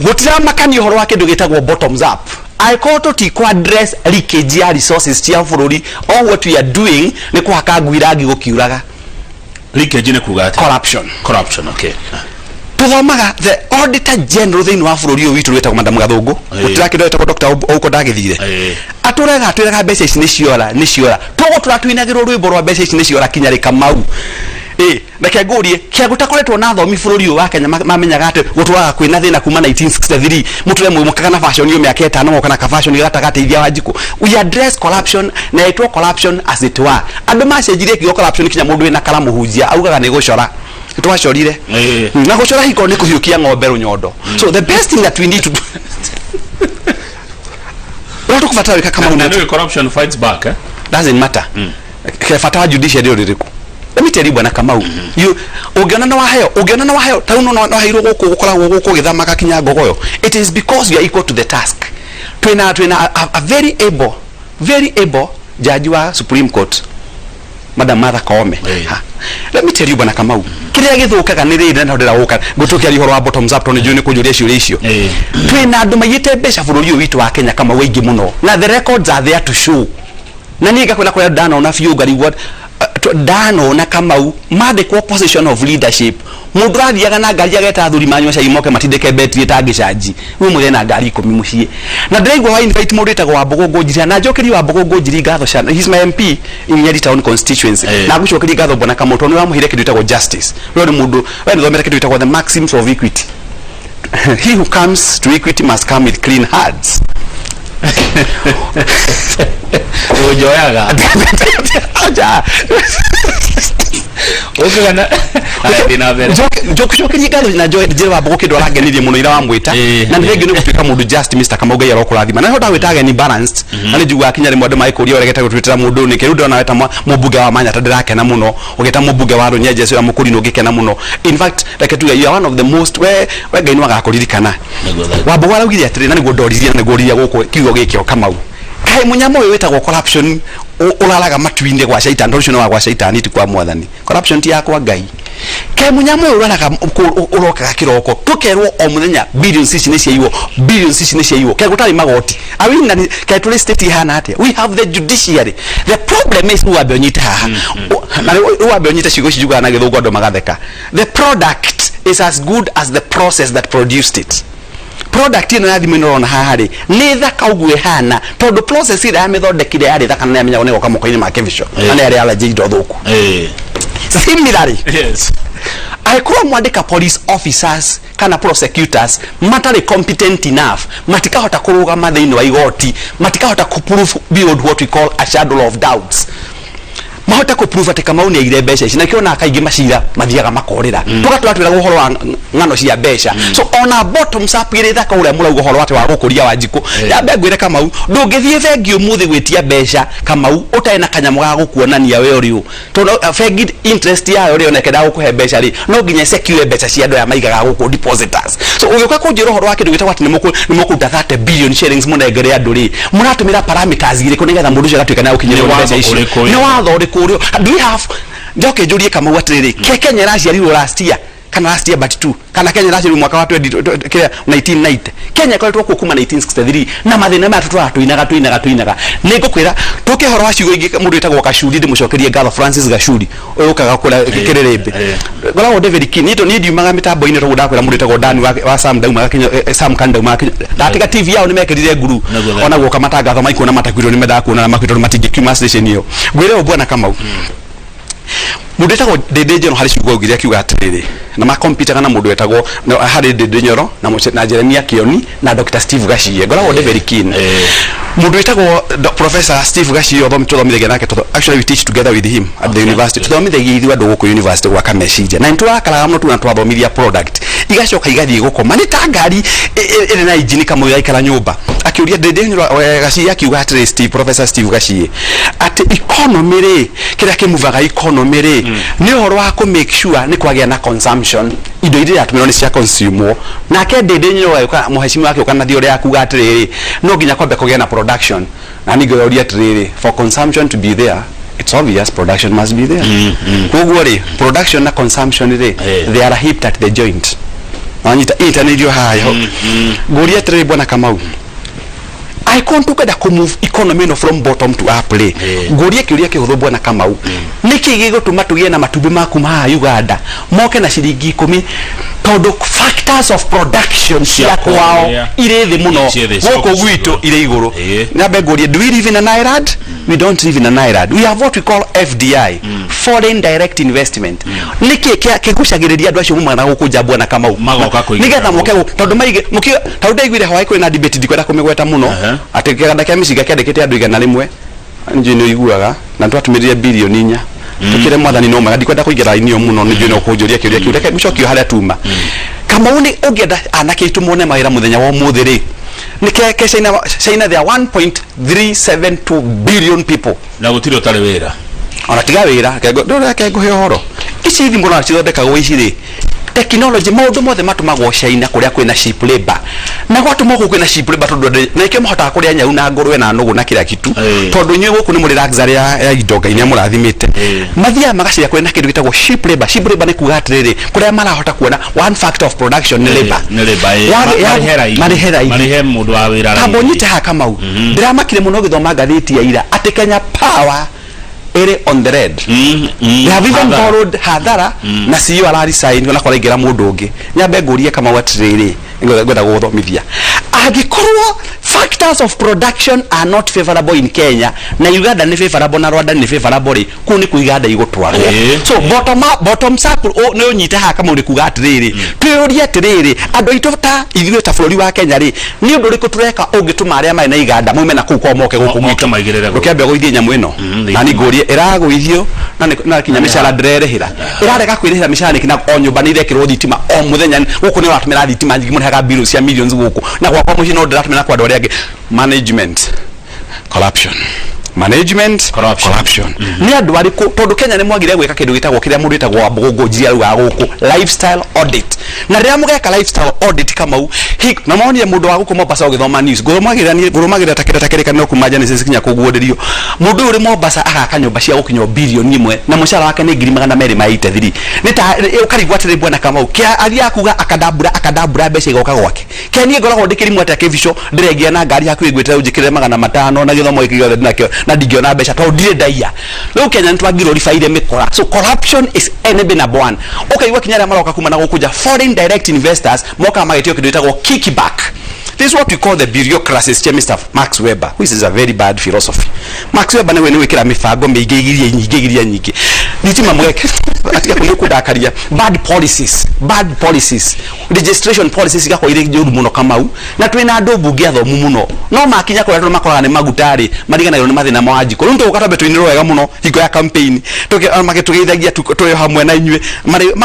Gũtiramakania ũhoro wa kĩndũ gĩtagwo bottoms up angĩkorwo tũtikũ address leakage ya resources cia bũrũri. All what we are doing nĩ kũhaka ngui rangi gũkiuraga. Leakage nĩ kuga atĩa? Corruption. Corruption, okay. Tuthomaga the auditor general thĩinĩ wa bũrũri ũyũ witũ wĩtagwo Madam Gathũngũ. Gũtira kĩndũ wĩtagwo Dr. Ouko ndagĩthire. Atũrega atwĩraga mbeca ici nĩ ciora, nĩ ciora. Tũgũtũra twinagĩrwo rwĩmbo rwa mbeca ici nĩ ciora kinya rĩ, Kamau? Ĩ reke ngũrie, kĩango takoretwo na athomi bũrũri ũyũ wa Kenya mamenyaga atĩ gũtũraga kwĩna thĩna kuma 1963, mũtũre mwĩmũkaga na fashion iyo mĩaka 5 moka na ka fashion gatagatĩ wa njikũ. We address corruption na ĩtwo corruption as it were. Andũ macenjirie kiugo corruption kinya mũndũ wĩna karamu hunjia augaga nĩ gũcora twacorire. Na gũcora hiko nĩ kũhiũkia ng'ombe rũnyondo. So the best thing that we need to do, ũrĩa tũkũbatara gwĩka, Kamau, Na nĩũĩ corruption fights back, eh? Doesn't matter. Ke bata wa judiciary ũrĩrĩkũ? Let me tell you, bwana Kamau, you ũngĩona nĩ waheo, ũngĩona nĩ waheo ta rĩu no waheirwo gũkũ gũkoragwo gũkũ gĩthamaga kinya ngogoyo, it is because you are equal to the task. Twĩna a very able, very able judge wa Supreme Court, Madam Martha Koome. Ha. Let me tell you, bwana Kamau, kĩrĩa gĩthũkaga nĩ rĩrĩ, na ndĩraũka ngũtũkĩaria ũhoro wa bottoms up tondũ nĩ njũĩ nĩ kũnjũria ciũria icio. Twĩna andũ maiyĩte mbeca bũrũri ũyũ witũ wa Kenya, Kamau, aingĩ mũno, na the records are there to show. Na niĩ ngakwĩra kũrĩa ndanona biũ ngarigwo, ndanona, Kamau, mandĩkwo position of leadership, mũndũ ũrathiaga na ngari ageta athuri manyua cai moke matindĩke betri ĩtangĩcanji, rĩu mũgĩe na ngari 10 mũciĩ. Na ndĩraigua wa invite mũndũ wĩtagwo Wambũgũ Ngũnjiri, na njokerie Wambũgũ Ngũnjiri ngatho cia, he's my MP in Nyeri Town constituency. Na ngũcokerie ngatho, bwana Kamau, tondũ nĩ wamũheire kĩndũ gĩtagwo justice. We nĩ mũndũ we nĩ thomete kĩndũ gĩtagwo the maxims of equity. He who comes to equity must come with clean hands. Ũnjoyaga. Aja. Ũkaga na aya, thiĩ na mbere. Njokucokerie ngatho na njĩre Wambũgũ kĩndũ arangenirie mũno ira wamwĩta. Na nĩ thengio nĩ gũtuĩka mũndũ just, Mr. Kamau, Ngai arokũrathima. Na nĩho ndagwĩta ageni balanced, na nĩ njiguaga kinya rĩmwe andũ magĩkũria ũregete gũtwĩtĩra mũndũ nĩkĩ. Rĩu ndĩrona weta mũmbunge wa Manyata, ndĩrakena mũno. Ũgĩta mũmbunge wa Rũnyenje ũcio wa Mũkũrinũ, ngĩkena mũno. In fact, reke tuge you are one of the most, we Ngai nĩ agakũririkana. Nĩguo thank you. Wambũgũ araugire atĩrĩ, na nĩguo ndoririe na nĩguo oririe gũkũ kiugo gĩkĩ o, Kamau, kaĩ mũnyamũ ũyũ wĩtagwo corruption ũraraga matu-inĩ gwa caitani? Tondũ ũcio nĩ wa gwa caitani, ti kwa mwathani. Corruption ti ya kwa Ngai. Kaĩ mũnyamũ ũyũ ũraraga ũrokaga kĩroko tũkerwo o mũthenya billions ici nĩ ciaiywo, billions ici nĩ ciaiywo? Kaĩ gũtarĩ magoti awina? Kaĩ tũrĩ state ihana atĩa? We have the judiciary. The problem is, wambe ũnyite haha. Na rĩu wambe ũnyite ciugo ici njugaga na gĩthũngũ andũ magatheka. The product is as good as the process that produced it. Product ĩno ya thimũ ĩno ũrona haha rĩ, nĩ thaka ũguo ĩhana tondũ process ĩrĩa yamĩthondekire yarĩ thaka na nĩyamenyagwo nĩ goka moko-inĩ ma Kĩbico na nĩ yarĩ allergy indo thũku. Similarly, angĩkorwo mwandĩka police officers kana prosecutors matarĩ competent enough, matikahota kũrũgama thĩinĩ wa igoti, matikahota kũ prove beyond what we call a shadow of doubts, mahote kũ prove atĩ Kamau nĩ aire mbeca ici. Na kĩona kaingĩ macira mathiaga makorĩra, tũgatũra twĩragwo ũhoro wa ng'ano cia mbeca. So ona bottoms up ĩrĩ thaka ũrĩa mũrauga ũhoro atĩ wa gũkũria Wanjikũ, nyambe ngwĩre Kamau, ndũngĩthiĩ bengi ũmũthĩ gwĩtia mbeca Kamau ũtarĩ na kanyamũ ga gũkuonania we ũrĩ ũ, tondũ bengi interest yayo rĩ, ona ĩkenda gũkũhe mbeca rĩ, no nginya secure mbeca cia andũ aya maigaga gũkũ, depositors. So ũgĩũka kũnjĩra ũhoro wa kĩndũ gĩtagwo atĩ nĩ mũkũruta 30 billion shillings mũnengere andũ rĩ, mũratũmĩra parameters irĩkũ nĩgetha mũndũ ũcio agatuĩka nĩ agũkinyĩrwo Nĩ nĩ mbeca watho icio? ũrĩkũ Nĩ watho ũrĩkũ ũrĩ do we have? Njoke njũrie Kamau atĩrĩrĩ, ke Kenya ĩraciarirwo last year kana last year but two, kana Kenya ĩraciarirwo mwaka wa 20 kĩrĩa 1990? Kenya ĩkoretwo kuo kuma 1963 na mathĩna maya tũtũraga tũinaga tũinaga tũinaga. Nĩ ngũkwĩra tũke ũhoro wa ciugo ingĩ. Mũndũ wĩtagwo Gacuri, ndĩmũcokerie ngatho, Francis Gacuri ũyũ ũkaga kũrĩa kĩrĩrĩmbĩ, ngoragwo ndĩ very keen. Niĩ ndiumaga mĩtambo-inĩ tondũ ndakwĩra mũndũ wĩtagwo Dan wa Sam ndaumaga Kenya, Sam kan ndaumaga Kenya, ndatiga TV yao nĩmekĩrire nguru. Naguo. Ona guoka matangatho maikuona matakwirwo nĩ mendaga kuona na makwirwo matingĩkiuma station ĩyo. Ngwĩre ũũ, bwana Kamau, mũndũ wĩtagwo Ndĩndĩ Njoro harĩ ciugo augire, akiuga atĩrĩrĩ, na makompitaga na mũndũ wetagwo harĩ Ndĩndĩ Nyoro na Jeremia Kioni na Dr. Steve Gacie. Ngoragwo ndĩ very keen. Mũndũ wĩtagwo Professor Steve Gacie tũthomithagia nake, actually we teach together with him at the university. Tũthomithagia ithuĩ andũ gũkũ university gwaka meciria, na nĩtũrakaraga mũno tuona twathomithia product igacoka igathiĩ gũkoma nĩ ta ngari ĩrĩ na injini kamwe ĩraikara nyũmba. Akĩũria Ndĩndĩ Nyoro, Gacie akiuga atĩrĩ, Steve, Professor Steve Gacie, atĩ economy rĩ, kĩrĩa kĩmuvaga economy rĩ, nĩ ũhoro wa kũ make sure nĩ kwagĩa na consumption, indo iria iratũmĩrwo nĩ cia consume. Nake Ndĩndĩ Nyoro agĩũka, mũhecimiwa akĩũka na theory ya kuga atĩrĩrĩ, no nginya kwambe kũgĩa na production. Na ningĩ ũroria atĩrĩrĩ, for consumption to be there, it's obvious production must be there. Koguo rĩ, production na consumption rĩ, they are hipped at the joint, wanyita inyitanĩirio haha ho. Ngũria atĩrĩrĩ, bwana Kamau, angĩkorwo tũkwenda kũ move economy ĩno from bottom to up rĩ, ngũrie kĩũria kĩhũthũ, bwana Kamau, nĩkĩ gĩgũtũma tũgĩe na matumbĩ ma kuma haha Uganda moke na ciringi 10, tondũ factors of production cia kwao irĩ thĩ mũno, Ciĩ thĩ, cia gũkũ gwitũ irĩ igũrũ? Nyambe ngũrie, do we live in an island? We don't live in an island. We have what we call FDI, foreign direct investment. Nĩkĩ kĩgucagĩrĩria andũ acio mumaga na gũkũ nja, bwana Kamau? Magoka kũigĩrĩra Nĩgetha moke tondũ maige tondũ ndaiguire hwaĩ kwĩna debate, ndikwenda kũmĩgweta mũno, atĩ kĩganda kĩa mĩcinga kĩandĩkĩte andũ 100. Njũĩ nĩ ũiguaga na twatũmĩrire bilioni 4 tukire. Mwathani no mwega, ndikwenda kũingĩra raini ĩyo mũno, nĩ njũĩ no kũnjũria kĩũria kĩu. Reke ngũcokio harĩa tuma. Kamau, nĩ ũngĩenda anake aitũ mone mawĩra mũthenya wa ũmũthĩ rĩ, nĩ ke China, China there are 1.372 billion people. Na gũtirĩ ũtarĩ wĩra. Ona tiga wĩra, reke ngũhe ũhoro. Ici thimũ no cithondekagwo ici rĩ, technology, maũndũ mothe matũmagwo China kũrĩa kwĩna cheap labor, na gwatũmwo kũu kwĩna cheap labor tondũ na ikĩo mahotaga kũrĩa nyau na ngũrwe na nũgũ na kĩrĩa kitu, tondũ inyuĩ gũkũ nĩ mũrĩ luxury ya indo Ngai nĩ amũrathimĩte. Mathiaga magaciria kũrĩ na kĩndũ gĩtagwo cheap labor. Cheap labor nĩ kuga atĩrĩrĩ, kũrĩa marahota kuona one factor of production nĩ labor. Nĩ labor. Marĩhe raithi. Marĩhe raithi. Marĩhe mũndũ wa wĩra Tamba raithi. ũnyite haha, Kamau, ndĩramakire mũno gĩthoma ngathĩti ya ira atĩ Kenya Power ĩrĩ on the red. They have even Hathara. borrowed, hathara, na CEO araresign ona kwaraingĩra mũndũ ũngĩ. Nyambe ngũrie Kamau atĩrĩrĩ, ngwenda gũgũthomithia, angĩkorwo factors of production are not favorable in Kenya na Uganda nĩ favorable na Rwanda nĩ favorable rĩ, kũu nĩ kũ iganda igũtwarwo? So bottom up, bottom up, nĩ ũnyite haha, Kamau, nĩ kuga atĩrĩrĩ, twĩyũrie atĩrĩrĩ, andũ aitũ ta ithuĩ ta bũrũri wa Kenya rĩ, nĩ ũndũ ũrĩkũ tũreka ũngĩtũma arĩa marĩ na iganda maume na kũu kwao moke gũkũ Moke maigĩrĩre gũkũ? Ndũkĩambe gũithie nyamũ ĩno. Na nĩ ngũrie, ĩragũithio na kinya mĩcara ndĩrerĩhĩra, ĩrarega kwĩrĩhĩra mĩcara nĩkĩ? Na o nyũmba nĩ irekĩrwo thitima o mũthenya. Gũkũ nĩ ũratũmĩra thitima nyingĩ, mũrĩhaga bill cia millions gũkũ, na gwakwa mũciĩ no ndĩratũmĩra kwa andũ arĩa angĩ. Management corruption, management Corruption. Corruption. Nĩ andũ arĩkũ? Tondũ Kenya nĩ mwagire gwĩka kĩndũ gĩtagwo, kĩrĩa mũndũ wĩtagwo Wambũgũ Njiri araugaga gũkũ, lifestyle audit. Na rĩrĩa mũgeka lifestyle audit, Kamau, na monire mũndũ wa gũkũ Mombasa ũgĩthoma news, ngũrũmagĩrĩra niĩ, ngũrũmagĩrĩra ta kĩrĩa ta kĩrĩkanĩro kuma Genesis kinya kũguũrĩrio. Mũndũ ũyũ ũrĩ Mombasa agaka nyũmba cia gũkinya 1 billion na mũcara wake nĩ 283,000. Nĩ ta ũkarigwo atĩrĩ, bwana Kamau, kĩa athiaga kuga akadambura akadambura mbeca igoka gwake? Kĩa niĩ ngoragwo ndĩkĩrimũ atĩa kĩbico ndĩrengia na ngari hakuhĩ ngwĩtĩra ũnjĩkĩrĩre 500 na gĩthomo gĩkĩ gĩothe ndĩnakĩo? Na ndingĩona mbeca tondũ ndirĩ ndaiya. Rĩu Kenya nĩ twangiroribaire mĩkora. So corruption is enemy number one. Ũkaigua kinya arĩa maroka kuma na gũkũ nja, foreign direct investors, mokaga magetio kĩndũ gĩtagwo kickback. This is what we call the bureaucracies cia Mr. Max Weber, which is a very bad philosophy. Max Weber nĩwe nĩ gwĩkĩra mĩbango mĩingĩ, igiria nyingĩ, igiria nyingĩ, thitima mweke atiga kũnĩ kũndakaria. Bad policies, bad policies, registration policies igakorwo irĩ njũru mũno, Kamau. Na twĩna andũ mbunge athomu mũno, no makinya kũrĩa andũ makoraga nĩ maguta rĩ, mariganagĩrwo nĩ mathĩna ma Wanjikũ. Rĩu tũgũka twambe tũinĩrwo wega mũno hingo ya campaign, magĩtũgeithagia tũrĩ hamwe na inyuĩ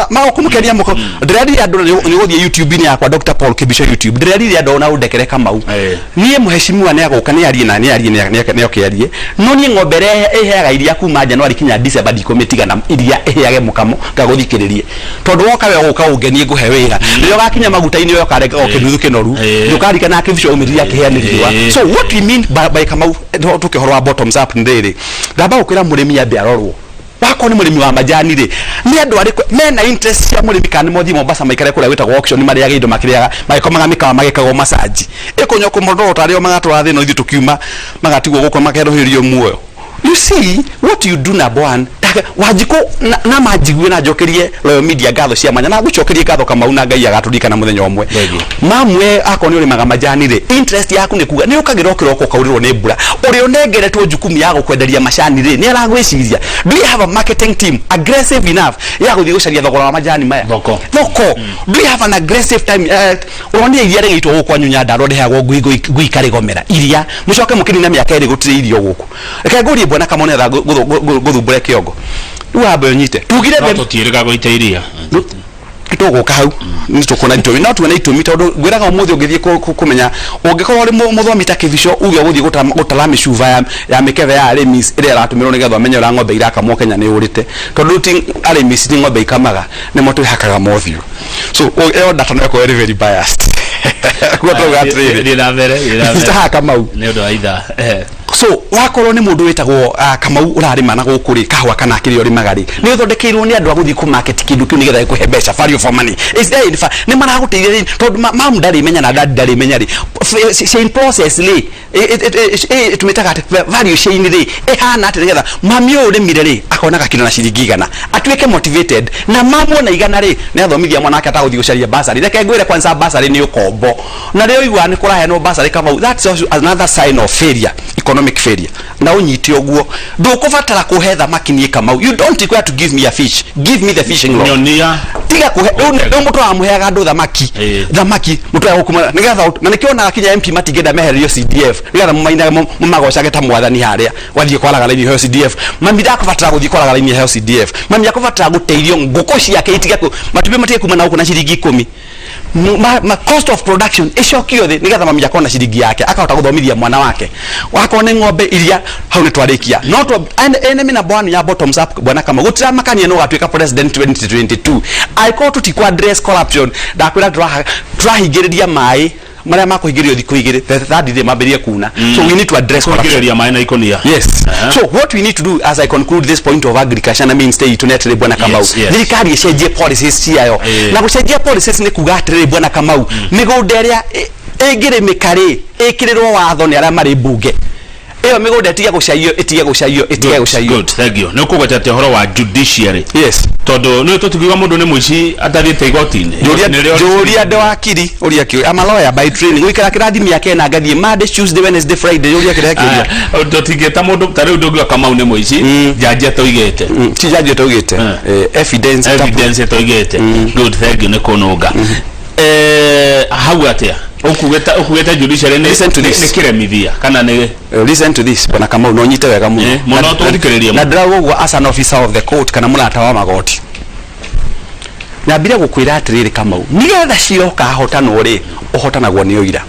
magũkũmũkenia mũko. Ndĩrerire andũ nĩ ũgũthiĩ YouTube-inĩ yakwa, Dr. Paul Kibicho YouTube, ndĩrerire andũ ona ũndekere, Kamau. Niĩ mheshimiwa nĩ agũka, nĩ arie na nĩ arie, nĩ oke arie, no niĩ ng'ombe ĩrĩa ĩheaga iria kuma January kinya December ndikũmĩtiga na iria ĩheage mũkamo ngagũthikĩrĩrie, tondũ woka we ũgũka ũngenie ngũhe wĩra. Rĩrĩa ũgakinya maguta-inĩ we ũkarenga o kĩnuthu kĩnoru, ndũkarikana Kĩbico umĩrire akĩheanĩriwa. So what we mean by Kamau, tũke ũhoro wa bottoms up, nĩ rĩrĩ: ndamba gũkwĩra mũrĩmi ambe arorwo. Wakorwo nĩ mũrĩmi wa majani rĩ, nĩ andũ arĩkũ mena interest cia mũrĩmi? Kana nĩ mothiĩ Mombasa maikare kũrĩa gwĩtagwo auction, marĩage indo, makĩrĩaga, magĩkomaga mĩkawa, magĩkagwo massage, ĩkũnywa kũmondoro tarĩo, magatwara thĩna, ithuĩ tũkiuma magatigwo gũkũ makerũhĩrio muoyo. You see what you do, number one, Wanjikũ na manjigue na njokerie Royal Media ngatho cia mwanya, na ngũcokerie ngatho, Kamau, na Ngai agatũririkana mũthenya ũmwe. Thengiũ. Mamwe akorwo nĩ ũrĩmaga majani rĩ, interest yaku nĩ kuga nĩ ũkagĩra kĩroko ũkaurĩrwo nĩ mbura. Ũrĩa ũnengeretwo jukumu ya gũkwenderia macani rĩ, nĩ aragwĩciria? Do you have a marketing team aggressive enough ya gũthiĩ gũcaria thogora wa majani maya? Thoko. Thoko. Do you have an aggressive time? Ũronire iria rĩgĩitwo gũkũ kwanyu Nyandarua rĩheagwo ngui, ngui, ngui ikarĩgomera iria, mũcoke mũkĩnina mĩaka 2 gũtirĩ irio gũkũ. Reke ngũrie, bwana Kamau, nĩgetha ngũthumbũre kĩongo rĩu, wambe ũnyite tugire. No tũtiĩrĩga gũita iria. Tũgũka hau nĩ tũkuona itũmi, no tuone itũmi, tondũ ngwĩraga ũmũthĩ ũngĩthiĩ kũmenya ũngĩkorwo ũrĩ mũthomi ta Kĩbico, uge ũgũthiĩ gũtara mĩcuba ya mĩkebe ya arĩmi ĩrĩa ĩratũmĩrwo nĩgetha ũmenye ũrĩa ng'ombe irakamwo Kenya nĩ ũrĩte, tondũ ti arĩmi, ti ng'ombe ikamaga, nĩmo twĩhakaga mothiũ. So ĩyo data no ĩkorwo ĩrĩ very biased. Guo tũrauga atĩrĩrĩ, Thiĩ na mbere, thiĩ na mbere. haha, Kamau. Nĩ ũndũ wa ithaa. So wakorwo nĩ mũndũ wĩtagwo Kamau, ũrarĩma na gũkũ rĩ, kahũa kana kĩrĩa ũrĩmaga rĩ, nĩ ũthondekeirwo nĩ andũ a gũthiĩ kũ market kĩndũ kĩu nĩgetha gĩkũhe mbeca, value for money is there in fact? Nĩ maragũteithia rĩ? Tondũ mamu ndarĩmenya na dadi ndarĩmenya rĩ, chain process rĩ, tũmĩtaga atĩ value chain rĩ, ĩhana atĩ nĩgetha mami ũyũ ũrĩmire rĩ akonaga kĩndũ na ciringi 100, atuĩke motivated, na mamuona 100 rĩ, nĩ athomithia mwana wake atagũthiĩ gũcaria basarĩ. Reke ngwĩre, kwanza basarĩ nĩ ũkombo, na rĩo igua nĩ kũraheanwo basarĩ, Kamau, that's also another sign of failure, economic failure. Na ũnyite ũguo, ndũkũbatara kũhe thamaki niĩ, Kamau. You don't require to give me a fish, give me the fishing rod. Nyonia. Tiga kuhe rĩu mũtũra mũheaga andũ thamaki. Thamaki mũtũra gũkũ nĩgetha na nĩkĩo onaga kinya MP matingĩenda mehererio CDF, nĩgetha mũmainaga mũmagocage ta mwathani harĩa wathiĩ kwaraga raini heo CDF. Mami ndakũbatara gũthiĩ kwaraga raini heo CDF. Mami akũbatara gũteithio ngũkũ ciake itige matumbĩ matige kuma na gũkũ na ciringi 10. Ma cost of production ĩcokio thĩ, nĩgetha mami akona ciringi yake, akahota gũthomithia mwana wake. Wakorwo nĩ ng'ombe iria hau nĩ twarĩkia, no enemy number one ya bottoms up, bwana Kamau, gũtiramakania no gatuĩka president 2022 angĩkorwo tũtikũ address corruption. Ndakwĩra tũrahingĩrĩria maĩ marĩa makũhingĩrĩrio thikũ 2, the third day mambĩrĩrie kuna. So we need to address corruption. Kũhingĩrĩria maĩ na ikũnia. Yes. So what we need to do, as I conclude this point of agriculture na mainstay itũ, nĩ atĩrĩ, bwana Kamau, thirikari ĩcenjie policies ciayo. Na gũcenjia policies nĩ kuga atĩrĩrĩ, bwana Kamau, mĩgũnda ĩrĩa ĩngĩrĩmĩka rĩ, ĩkĩrĩrwo watho nĩ arĩa marĩ mbunge, ĩyo mĩgũnda ĩtige gũcaio, ĩtige gũcaio, ĩtige gũcaio. Good, thank you. Nĩ ũkũgweta atĩ ũhoro wa judiciary, Yes. tondũ nĩ tũtikiuga mũndũ nĩ mũici atathiĩte igoti-inĩ. Njũria. Igoti nĩrĩo- Njũria ndĩ wakiri, ũria kĩũria. I'm a lawyer by training, gũikara kĩrathi mĩaka 4, ngathiĩ Monday, Tuesday, Wednesday, Friday. Ũria kĩrĩa kĩũria. Ah, tũtingĩta mũndũ ta rĩu, ndũngiuga Kamau nĩ mũici njanji atoigĩte. Ti jaji atoigĩte. Evidence. Evidence atoigĩte. Good, thank you nĩ kũnũnga. Hau atĩa ũkugĩte judiciary nĩ Listen to this. nĩ kĩremithia kana nĩ Listen to this, bwana Kamau, no nyite wega muno. Mũno tũthikĩrĩrie. Na ndĩrauga ũguo as an officer of the court kana mũrata wa magoti, nyambire gũkwĩra atĩrĩrĩ, Kamau, nĩgetha cira ũkahotanwo rĩ, ũhotanagwo nĩ ũira.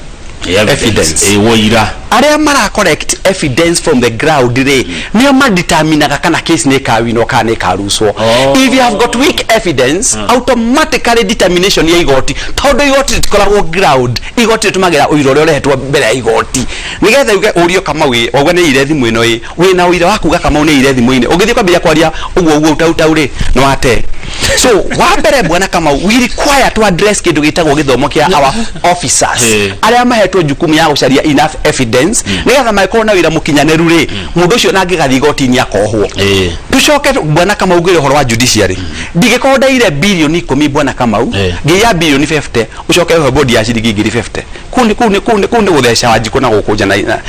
Evidence. Wũira. Arĩa mara collect evidence from the ground rĩ, nĩo madeterminaga kana case nĩ ĩkawinwo kana nĩ ĩkarucwo. If you have got weak evidence, automatically determination ya igoti, tondũ igoti rĩtikoragwo ground, igoti rĩtũmagĩra ũira ũrĩa ũrehetwo mbere ya igoti nĩgetha uge ũrio Kamau ĩ wauga nĩ ire thimũ ĩno ĩ wĩna ũira wa kuga Kamau nĩ ire thimũ-inĩ. Ũngĩthiĩ kwambĩrĩria kwaria ũguo ũguo utautau rĩ, nĩ wate. So wa mbere, bwana Kamau, we require to address kindu gitagwo githomo kia our officers aria mahetwo jukumu ya gucaria enough evidence nigetha magikorwo na wira mukinyaniru ri, mundu ucio nangĩgathiĩ igoti-inĩ akohwo. Tucoke, bwana Kamau, ngwĩre ũhoro wa judiciary. Ndingĩkorwo ndaire bilioni 10, bwana Kamau, ngĩiya bilioni 50, ũcoke ũhe bodi ya ciringi 50,000. Kũu nĩ gũtheca Wanjikũ na gũkũ nja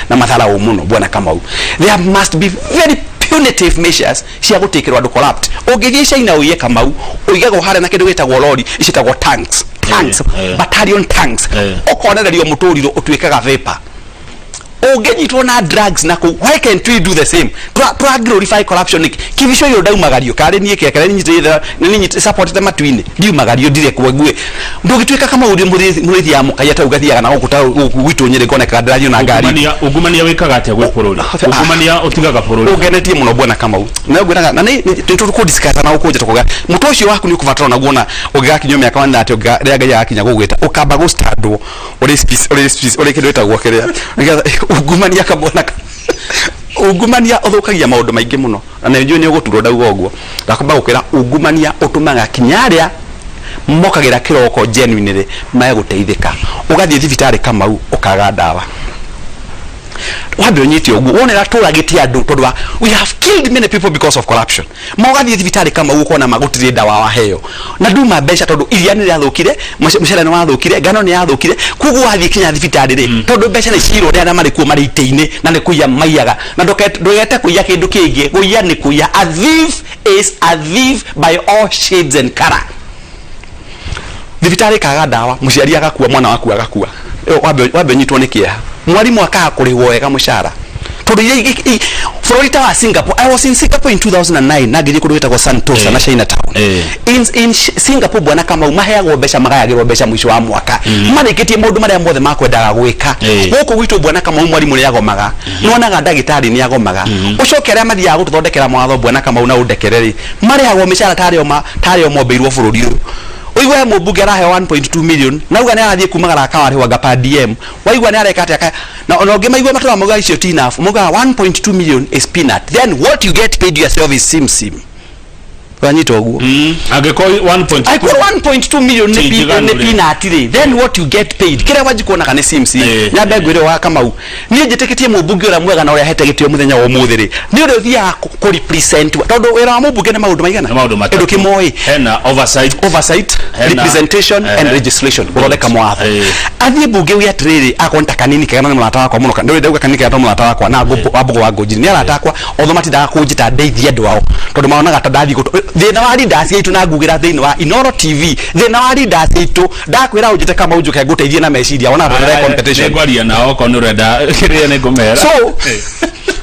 na matharau mũno. Bwana Kamau, there must be very punitive measures cia gũtĩkĩrwo andũ corrupt. Ũngĩthiĩ China ũiye, Kamau, ũigagwo harĩa na kĩndũ gĩtagwo lori icitagwo tanks, tanks, battalion tanks, ũkonererio mũtũrirũ ũtuĩkaga vapor ũngĩnyitwo na drugs na kũu. Why can't we do the same? Tura glorify corruption nĩkĩ? Kibico ũyũ ndaumagario karĩ niĩ kĩakĩra nĩnyitĩrĩire nĩ supportete matu-inĩ, ndiumagario ndire kuo ngue. Ndũgĩtuĩka kama ũrĩ mũrĩthi ya mũkaia ta ũgathiaga na gũkũ ta gũkũ gwitũ Nyĩrĩ ngonekaga ndĩrathiĩ na ngari. Ungumania wĩkaga atĩa gwĩ bũrũri? Ungumania ũtigaga bũrũri? Ũngenetie mũno, bwana Kamau, na ngwĩraga na nĩ tũkũ discuss na gũkũ nja tũkauga mũtwe ũcio waku nĩ ũkũbatara naguo na ũngĩgakinyio mĩaka 130, rĩrĩa Ngai agakinya gũgwĩta, ũkamba gũstandwo ũrĩ speech ũrĩ speech ũrĩ kĩndũ gĩtagwo kĩrĩa nĩgetha ungumania kamwana ungumania ũthũkagia maũndũ maingĩ mũno, na nĩ njũĩ nĩ ũgũturwo ndauga ũguo. Ndakwamba gũkwĩra ungumania ũtũmaga kinya arĩa mokagĩra kĩroko genuinely mage gũteithĩka. Ũgathiĩ thibitarĩ, Kamau, ũkaga ndawa. Wambe ũnyite ũguo wone tũragĩte andũ tondũ wa we have killed many people because of corruption. Ma ũgathiĩ thibitarĩ, Kamau, ũkona ma gũtirĩ ndawa waheo na nduma mbeca tondũ iria nĩ rĩathũkire, mũcere nĩ wathũkire, ngano nĩ yathũkire. Koguo wathiĩ kinya thibitarĩ rĩ, tondũ mbeca nĩ ciirwo nĩ arĩa marĩ kuo marĩ itĩ-inĩ na nĩ kũiya maiyaga na ndũgete kũiya kĩndũ kĩngĩ, kũiya nĩ kũiya. A thief is a thief by all shades and color. Thibitarĩ ĩkaga ndawa, mũciari agakua, mwana waku agakua. Ĩyo wambe ũnyitwo nĩ kĩeha. Mwarimũ akaga kũrĩhwo wega mũcara tondũ iria bũrũri ta wa Singapore. I was in Singapore in 2009 na ngĩthiĩ kũndũ gwĩtagwo Sentosa na Chinatown. In Singapore, bwana Kamau, maheagwo mbeca, magayagĩrwo mbeca mũico wa mwaka marĩkĩtie maũndũ marĩa mothe makwendaga gwĩka. Gũkũ gwitũ, bwana Kamau, mwarimũ nĩ agomaga, nĩwonaga ndagĩtarĩ nĩ agomaga. Ũcoke arĩa mathiaga gũtũthondekera mawatho, bwana Kamau, na ũndekere rĩ, marĩhagwo mĩcara tarĩ o tarĩ o mombeirwo bũrũri ũyũ. Ũigue he mũmbunge araheo 1.2 million nauga nĩ arathiĩ kumagara akawarĩhwo anga per diem. Waigua nĩ areka atĩa na ona ũngĩ maigua matũra mauga icio ti enough, maugaga 1.2 million is peanut. Then what you get paid yourself is sim sim. Wanyita ũguo? Angĩkorwo 1.2 Angĩkorwo 1.2 million nĩ Ti njiganu nĩ rĩ. peanut rĩ, then what you get paid kĩrĩa wanjikuonaga nĩ sim sim. Nyambe ngwĩre wa Kamau, niĩ njĩtĩkĩtie mũmbunge ũrĩa mwega na ũrĩa hete gĩtĩo mũthenya wa ũmũthĩ rĩ, nĩ ũrĩa ũthiaga kũ represent, tondũ wĩra wa mũmbunge nĩ maũndũ maigana? Nĩ maũndũ matatũ. Kĩndũ kĩmoĩ. Hena oversight. Oversight, representation and legislation, gũthondeka mawatho. Athiĩ mbunge uge atĩrĩrĩ, akorwo nĩ ta Kanini Kega, na nĩ mũrata wakwa mũno, ndũrĩ ndauga Kanini Kega tondũ mũrata wakwa na Wambũgũ wa Ngũnjiri nĩ arata akwa, otho matindaga kũnjĩta ndeithie andũ ao tondũ maonaga ta ndathiĩ gũtũ thĩna wa leaders aitũ na ngugĩra thĩinĩ wa Inooro TV, thĩna wa leaders aitũ, ndakwĩra ũnjĩte kama ũnjũke ngũteithie na meciria, wonaga tondũ competition. Nĩngwaria nao okorwo nĩ ũrenda kĩrĩa nĩngũmera. So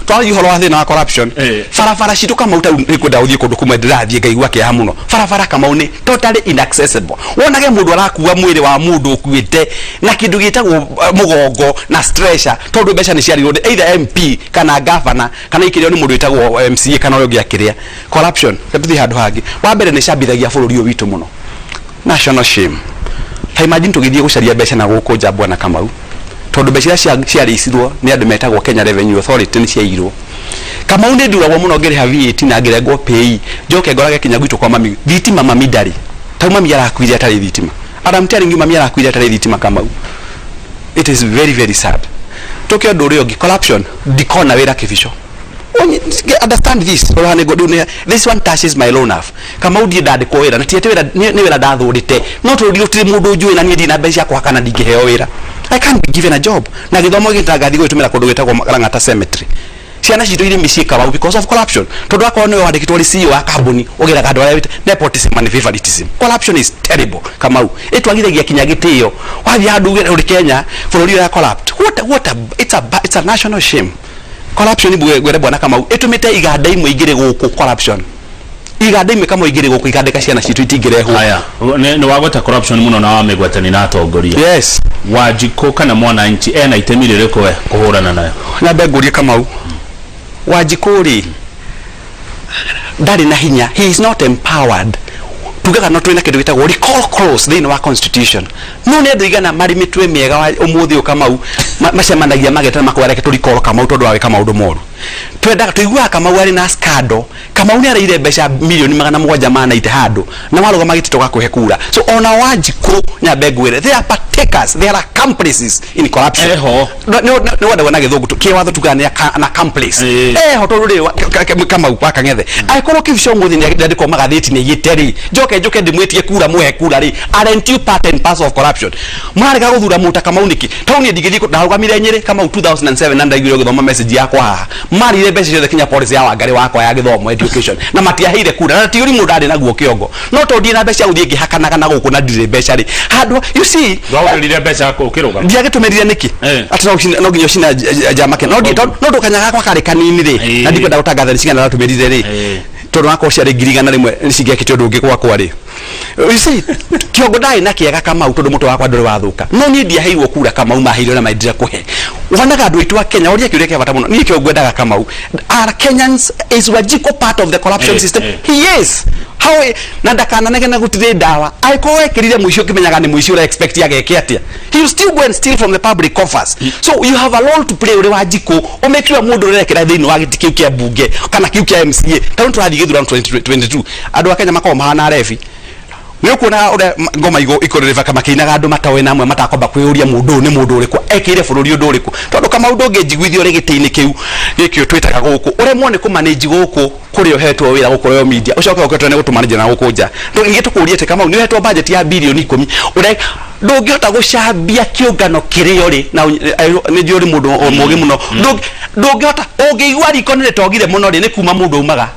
twaragia ũhoro wa thĩna wa corruption. Barabara citũ, Kamau, ta nĩ kwenda gũthiĩ kũndũ kũmwe ndĩrathiĩ ngaigua kĩeha mũno. Barabara, Kamau, nĩ totally inaccessible. Wonage mũndũ arakua mwĩrĩ wa mũndũ ũkuĩte na kĩndũ gĩtagwo mũgongo na stretcher tondũ mbeca nĩ ciarirwo nĩ either MP kana governor kana ikĩrĩo nĩ mũndũ wĩtagwo MCA kana ũrĩa ũngĩ akĩrĩa. Corruption, reke tũthiĩ handũ hangĩ. Wa mbere nĩ cambithagia bũrũri ũyũ witũ mũno, national shame. Ta imagine tũgĩthiĩ gũcaria mbeca na gũkũ nja, bwana Kamau, tondũ mbeca iria ciarĩcirwo nĩ andũ metagwo Kenya Revenue Authority nĩ ciairwo. Kamau, nĩ nduragwo mũno ngĩrĩha VAT na ngĩrengwo pay, njoke ngorage kinya gwitũ kwa mami thitima mami ndarĩ. Tau mami arakuire atarĩ thitima, and I'm telling you, mami arakuire atarĩ thitima, Kamau. It is very very sad. Tũke ũndũ ũrĩa ũngĩ, corruption, ndikona wĩra kĩbico. Understand this. Rora nĩ ngũ- this one touches my low nerve. Kamau, ndiĩ ndandĩkwo wĩra na ti atĩ wĩra nĩ wĩra ndathũrĩte, no tondũ gũtirĩ mũndũ njũĩ na niĩ ndirĩ na mbeca cia kũhaka na ndingĩheo wĩra, I can't be given a job. Na gĩthomo gĩkĩ ngathiĩ gũgĩtũmĩra kũndũ gwĩtagwo Lang'ata Cemetery. Ciana citũ irĩ mĩciĩ, Kamau, because of corruption, tondũ akorwo nĩwe wandĩkĩtwo ũrĩ CEO wa kambuni, ũgĩraga andũ arĩa nepotism and favoritism. Corruption is terrible, Kamau. Ĩtwagithagia kinya gĩtĩo. Wathiĩ handũ uge ũrĩ Kenya, bũrũri ũrĩa corrupt, what a, it's a, it's a national shame. Corruption, ngwĩre bwana Kamau, ĩtũmĩte iganda imwe igĩrĩ gũkũ, corruption, iganda imwe, Kamau, igĩrĩ gũkũ ikandĩka ciana citũ itingĩrehwo. Haya, nĩ wagweta corruption mũno na wamĩgwetani na atongoria. Yes. Wanjikũ kana mwananchi ena itemi rĩrĩkũ we kũhũrana nayo? Nyambe ngũrie, Kamau, Wanjikũ rĩ, ndarĩ na hinya, he is not empowered. Tugaga no twĩna kĩndũ gĩtagwo recall clause thĩinĩ wa constitution, no nĩ andũ igana marĩ mĩtwe mĩega wa ũmũthĩ ũyũ, Kamau, macemanagia magetana makoya reke tũ recall Kamau tondũ wawĩka maũndũ moru. Twendaga tuiguaga Kamau arĩ na scandal. Kamau nĩ araire mbeca milioni 790 handũ na warũgama gĩtĩ tũgakũhe kura. So ona Wanjikũ, nyambe ngwĩre, they are partakers, they are accomplices in corruption. Eho. Nĩ wendagwo na gĩthũngũ kĩwatho tugaga nĩ an accomplice. Eho tondũ rĩrĩ Kamau wa Kang'ethe angĩkorwo Kibisho ũmũthĩ nĩ andĩkwo magathĩti nĩ aiyĩte rĩ, njoke njũke ndĩmwĩtie kura mũhe kura rĩ, aren't you part and parcel of corruption? Mũrarega gũthura mũndũ ta Kamau nĩkĩ? Tondũ niĩ ndingĩthiĩ ndarũgamire Nyĩrĩ Kamau 2007 na ndaiguire ũgĩthoma message yakwa haha. Marire mbeca ciothe kinya policy ya Wangarĩ wakwa ya gĩthomo, education, na matiaheire kura, na ti ũrimũ ndarĩ naguo kĩongo, no tondũ ndirĩ na mbeca cia gũthiĩ ngĩhakanaga na gũkũ na ndirĩ mbeca rĩ, handũ, you see. Wahũthĩrire mbeca ũkĩrũgama? Ndiagĩtũmĩrire nĩkĩ? Atĩ no nginya ũcina njama ke no no ndũkanya gakwa karĩ kanini rĩ, na ndikwenda gũtangatha nĩ cigana ndatũmĩrire rĩ, tondũ wakorwo ciarĩ 100,000 nĩ cingĩekĩte ũndũ ũngĩ gwakwa rĩ. You see, kĩongo ndarĩ na kĩega Kamau tondũ mũtwe wakwa ndũrĩ wathũka, no niĩ ndiaheirwo kura. Kamau maheirwo na mendire kũhe. Wonaga andũ aitũ a Kenya oria kĩũria kĩa bata mũno. Niĩ kĩo ngwendaga Kamau. Are Kenyans, is Wanjikũ part of the corruption system? He is. How na ndakananegene gũtirĩ ndawa angĩkorwo ekĩrire mũici ũkĩmenyaga nĩ mũici, ũra expect ageke atĩa? He will still go and steal from the public coffers. So you have a role to play ũrĩ Wanjikũ, ũmake sure mũndũ ũrerekera thĩinĩ wa gĩtĩ kĩu kĩa mbunge kana kĩu kĩa MCA, tondũ tũrathiĩ gĩthurano 2022, andũ a Kenya makoragwo mahana rebi. Nĩ ũkuona ũrĩa ngoma ikũrĩrĩbaka makĩinaga andũ matoĩ na amwe matakwamba kwĩyũria mũndũ ũyũ nĩ mũndũ ũrĩkũ, ekĩire bũrũri ũndũ ũrĩkũ, tondũ Kamau ndũngĩnjiguithia ũrĩ gĩtĩ-inĩ kĩu gĩkĩ twĩtaga gũkũ, ũremwo nĩ kũmanage gũkũ kũrĩa ũhetwo wĩra gũkũ Royal Media, ũcoke ũke nĩ gũtũmanage na gũkũ nja. Ningĩ tũkũrie atĩ Kamau nĩ ũhetwo budget ya bilioni 10, ũre ndũngĩhota gũcambia kĩũngano kĩrĩa ũrĩ na nĩ njũĩ ũrĩ mũndũ mũũgĩ mũno. Ndũngĩhota ũngĩigua riko nĩ rĩtogire mũno rĩ, nĩ kuma mũndũ aumaga.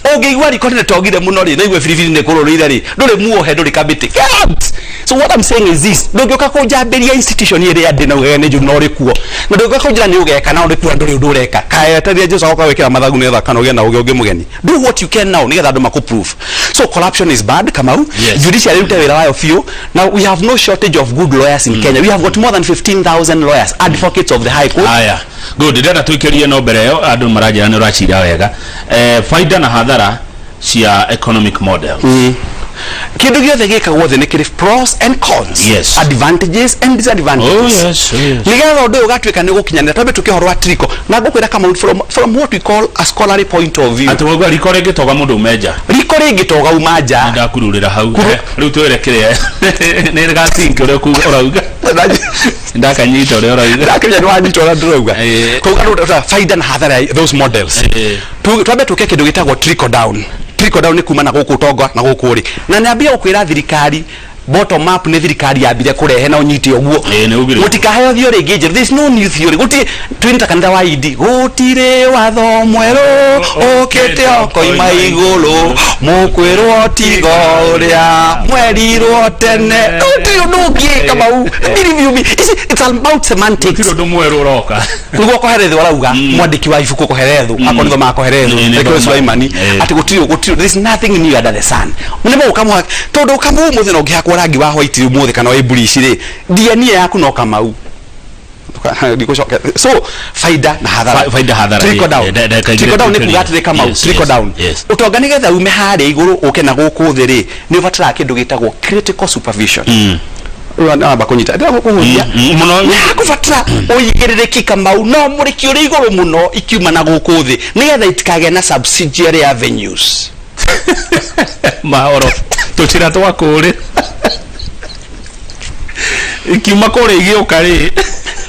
Ũngĩigua riko nĩ rĩtogire mũno rĩ, naigua biribiri nĩ kũrũrĩire rĩ, ndũrĩ muohe, ndũrĩ kamĩtĩ. Get out! So what I'm saying is this: ndũngĩũka kũnjambĩria institution ĩrĩa ndĩ na ugege nĩ njũru na ũrĩ kuo, na ndũngĩũka kũnjĩra nĩ ũgeka na ũrĩ kuo na ndũrĩ ũndũ ũreka. Kaeteria Jesu agoka gwĩkĩra mathagu nĩgetha kana ũgĩe na ũgĩ ũngĩ mũgeni. Do what you can now nĩgetha andũ makũ prove. So corruption is bad, Kamau. Judiciary ĩrute wĩra wayo biũ. Now we have no shortage of good lawyers in Kenya. We have got more than 15,000 lawyers, advocates of the High Court. Aya, good. Ndĩrenda tũikĩrie, no mbere ĩyo andũ maranjĩra nĩ ũracira wega, baida na hathara cia economic models. Kĩndũ gĩothe gĩkagwo thĩ nĩ kĩrĩ pros and cons, advantages and disadvantages. Oh yes. Nĩgetha ũndũ ũyũ ũgatuĩka nĩ gũkinyanĩra, twambe tũke ũhoro wa trickle, na ngũkwĩra Kamau, from what we call a scholarly point of view, Atĩ wauga riko rĩngĩtoga mũndũ ume nja. Riko rĩngĩtoga uma nja. Ndakururĩra hau. Rĩu twĩre kĩrĩa nĩ gacinki ũrĩa ũrauga, ndakanyita ũrĩa ũrauga. Ndakĩmenya nĩ wanyita ũrĩa ndĩrauga. Kuga rĩu faida na hathara ya those models. Twambe tũke kĩndũ gĩtagwo trickle down. Trickle down nĩ kuma na gũkũ ũtonga na gũkũ rĩ, na nyambie gũkwĩra thirikari bottom up nĩ thirikari yambire kũrehe na ũnyite ũguo. Ĩĩ, nĩ ugire. Mũtikaheo theory ĩngĩ njerũ. There is no new theory. Gũtirĩ twĩna ta kanitha wa idi, gũtirĩ watho mwerũ ũkĩte okoima igũrũ, mũkwĩrwo tigo ũrĩa mwerirwo tene. Gũtirĩ ũndũ ũngĩ, Kamau. Believe you me. It's about semantics. Gũtirĩ ũndũ mwerũ ũroka. Niguo Koherethu arauga, mwandĩki wa ibuku Koherethu, akorwo nĩthomaga Koherethu, Nĩ Rekeo thoma. Sulaimani, atĩ gũtirĩ, there is nothing new under the sun. Nĩ mũgũka mũha tondũ Kamau ũmũthĩ no ũngĩhakwo rangi wa white ũmũthĩ kana wa bleach rĩ, DNA yaku no Kamau. Ndikũcoka. So faida na hathara. Faida, hathara, Trickle down. Ndagĩka igĩrĩ Trickle down nĩ tũikĩrie. kuga atĩrĩ, Kamau, trickle down, ũtonga nĩgetha ume harĩa igũrũ ũke na gũkũ thĩ rĩ, nĩ ũbataraga kĩndũ gĩtagwo critical supervision. Rĩu namba kũnyita ndĩrenda kũhũthia. Mũno. Nĩ hakũbatara ũigĩrĩrĩki, Kamau, no mũrĩki ũrĩ igũrũ mũno ikiuma na gũkũ thĩ nĩgetha itikagĩe na subsidiary avenues. Mahoro tũcĩra twa kũrĩ ikiuma kũrĩa igĩũka rĩ.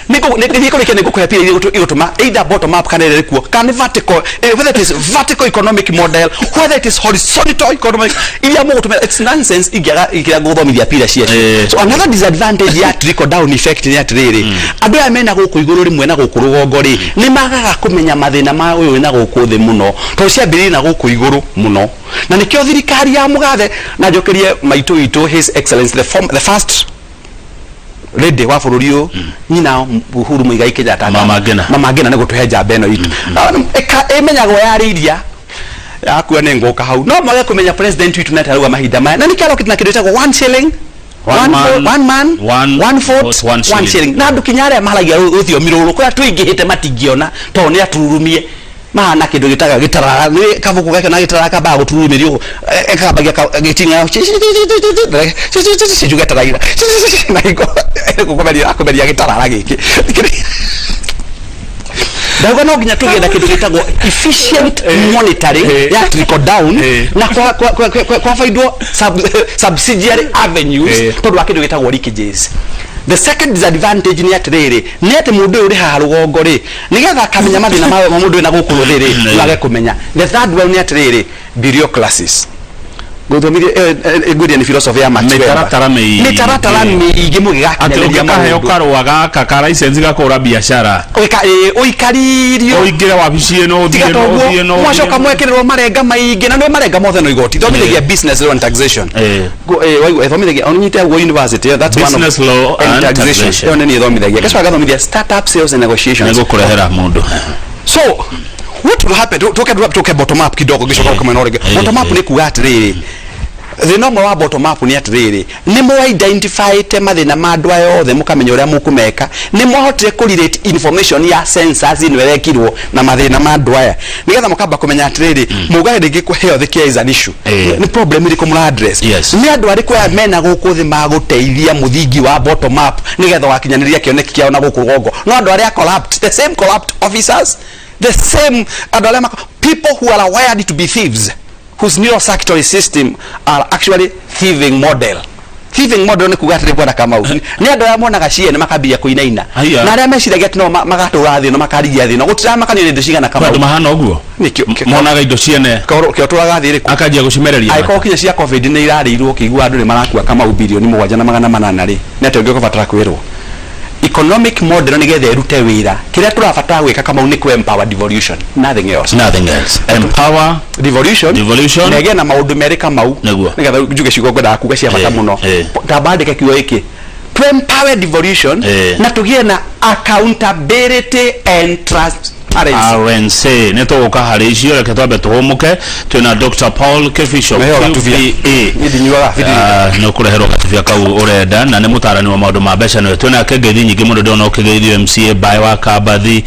Nĩ kũrĩkia nĩ ngũkũhe pia igũtũma either bottom up kana ĩrĩa ĩkuo kana nĩ vertical, whether it is vertical economic model, whether it is horizontal economic iria mũgũtũmĩra, it's nonsense ingĩaga ingĩaga gũthomithia pira ciacio. So another disadvantage ya trickle down effect nĩ atĩrĩrĩ, andũ aya mena gũkũ igũrũ rĩmwe na gũkũ rũgongo rĩ, nĩ magaga kũmenya mathĩna ma ũyũ wĩna gũkũ thĩ mũno, tondũ ciambĩrĩirie na gũkũ igũrũ mũno. Na nĩkĩo thirikari ya mũgathe na njokerie maitũ witũ, His Excellency the First Lady wa bũrũri ũyũ, nyina Uhuru Muigai Kenyatta. Mama Ngina. Mama Ngina, nĩ gũtũhe njamba ĩno itũ. Ĩmenyagwo yarĩ iria yakua nĩ ngũka hau, no mwage kũmenya president witũ nĩ atarauga mahinda maya, na nĩkĩo arokĩte na kĩndũ gĩtagwo one shilling, One one man, vote, one man, one one vote, vote, one one shilling. shilling. Na andũ kinya arĩa maharagia rũthiomi rũrũ kũrĩa tũingĩhĩte matingĩona tondũ nĩ atururumie mahana kĩndũ gĩtaga gĩtarara nĩ kabuku gake na gĩtarara kambaga gũturumĩrio ĩkambagia gĩting'a njuge taraira na hingo gũkũmeria akũmeria gĩtarara gĩkĩ. Ndauga no nginya tũgĩe na kĩndũ gĩtagwo efficient monitoring ya trickle down na kwa baindwo subsidiary avenues tondũ wa kĩndũ gĩtagwo leakages. The second disadvantage nĩ atĩrĩrĩ, nĩ atĩ mũndũ ũyũ ũrĩ haha rũgongo rĩ, nĩgetha akamenya mathĩna ma mũndũ wĩna gũkũ thĩ rĩ, no age kũmenya. The third one nĩ atĩrĩrĩ, bureaucracies. Ngũthomithia ngwĩria nĩ philosophy ya Max Weber. Mĩtaratara mĩingĩ. Mĩtaratara mĩingĩ Atĩ mũgĩgakinyanĩria ũngĩkaheo maũndũ. Karũa gaka ka license ga kũhũra biacara, Ũikaririo ũingĩre wabici ĩno, tiga ũthiĩ ĩno, toguo ũthiĩ ĩno, ũthiĩ mwacoka ĩno. Mwekĩrĩrwo marenga maingĩ, na nĩ marenga mothe no igoti thomithagia business law and taxation. Waigua thomithagia onyite guo university, that's one of Business law and taxation. Ĩyo nĩ niĩ thomithagia, gacoka gathomithia startup sales and negotiations. Nĩgũkũrehera mũndũ. So what will happen, tuke bottom up kidogo, gicoka kumena rĩngĩ. Bottom up nĩ kuga atĩrĩrĩ, thĩna ũmwe wa bottom up nĩ atĩrĩrĩ, nĩ mũ identifyte mathĩna ma andũ aya othe, mũkamenya ũrĩa mũkũmeka, nĩ mwahotire kũ relate information ya census ĩno ĩrekirwo na mathĩna ma andũ aya, nĩgetha mũkamba kũmenya atĩrĩrĩ, mugaga rĩngĩ kũ health care is an issue, nĩ problem ĩrĩkũ mũra address, nĩ andũ arĩkũ aya mena gũkũ thĩ magũteithia mũthingi wa bottom up nĩgetha wakinyanĩria kĩoneki kĩao na gũkũ rũgongo. No andũ arĩa corrupt, the same corrupt officers, the same andũ arĩa people who are wired to be thieves, whose neurocircuitry system are actually thieving model. Thieving model nĩ kuga atĩrĩ, bwana Kamau, nĩ andũ arĩa monaga ciene makambia kũinaina, Haiya. na arĩa meciragia atĩ no magatũra thĩ no makarigia thĩ no gũtiramakanio nĩ indo cigana. Kwĩ Kamau, andũ mahana ũguo. Monaga indo ciene, kĩo tũraga thĩ ĩrĩkũ? Akanjia gũcimereria. Angĩkorwo kinya cia COVID nĩ irarĩirwo, ũkĩigua andũ nĩ marakua, Kamau, 7,800,000,000 rĩ, nĩ atĩa ũngĩ ũkũbatara kwĩrwo? Economic model nĩgetha ĩrute wĩra, kĩrĩa tũrabatara gwĩka, Kamau, nĩ kũ empower devolution, nothing else. Nothing else, empower devolution. Devolution. Na ĩgĩe na maũndũ merĩ, Kamau. Nĩguo. Nĩgetha njuge ciugo ngwendaga kuga cia bata mũno. Tamba andĩke kiugo gĩkĩ, to empower devolution na tũgĩe na accountability and transparency. RNC nĩ tũgũka harĩ icio, reke twambe tũhũmũke. Twĩna Dr. Paul Kibicho. Meheo gatubia. QBA. Niĩ ndinyuaga bidi. Ah, nĩ ũkũreherwo gatubia kau ũrenda, na nĩ mũtarani wa maũndũ ma mbeca nĩwe twĩnake. Ngeithi nyingĩ mũno ndĩrona ũkĩgeithio MCA Bae wa Kambathi,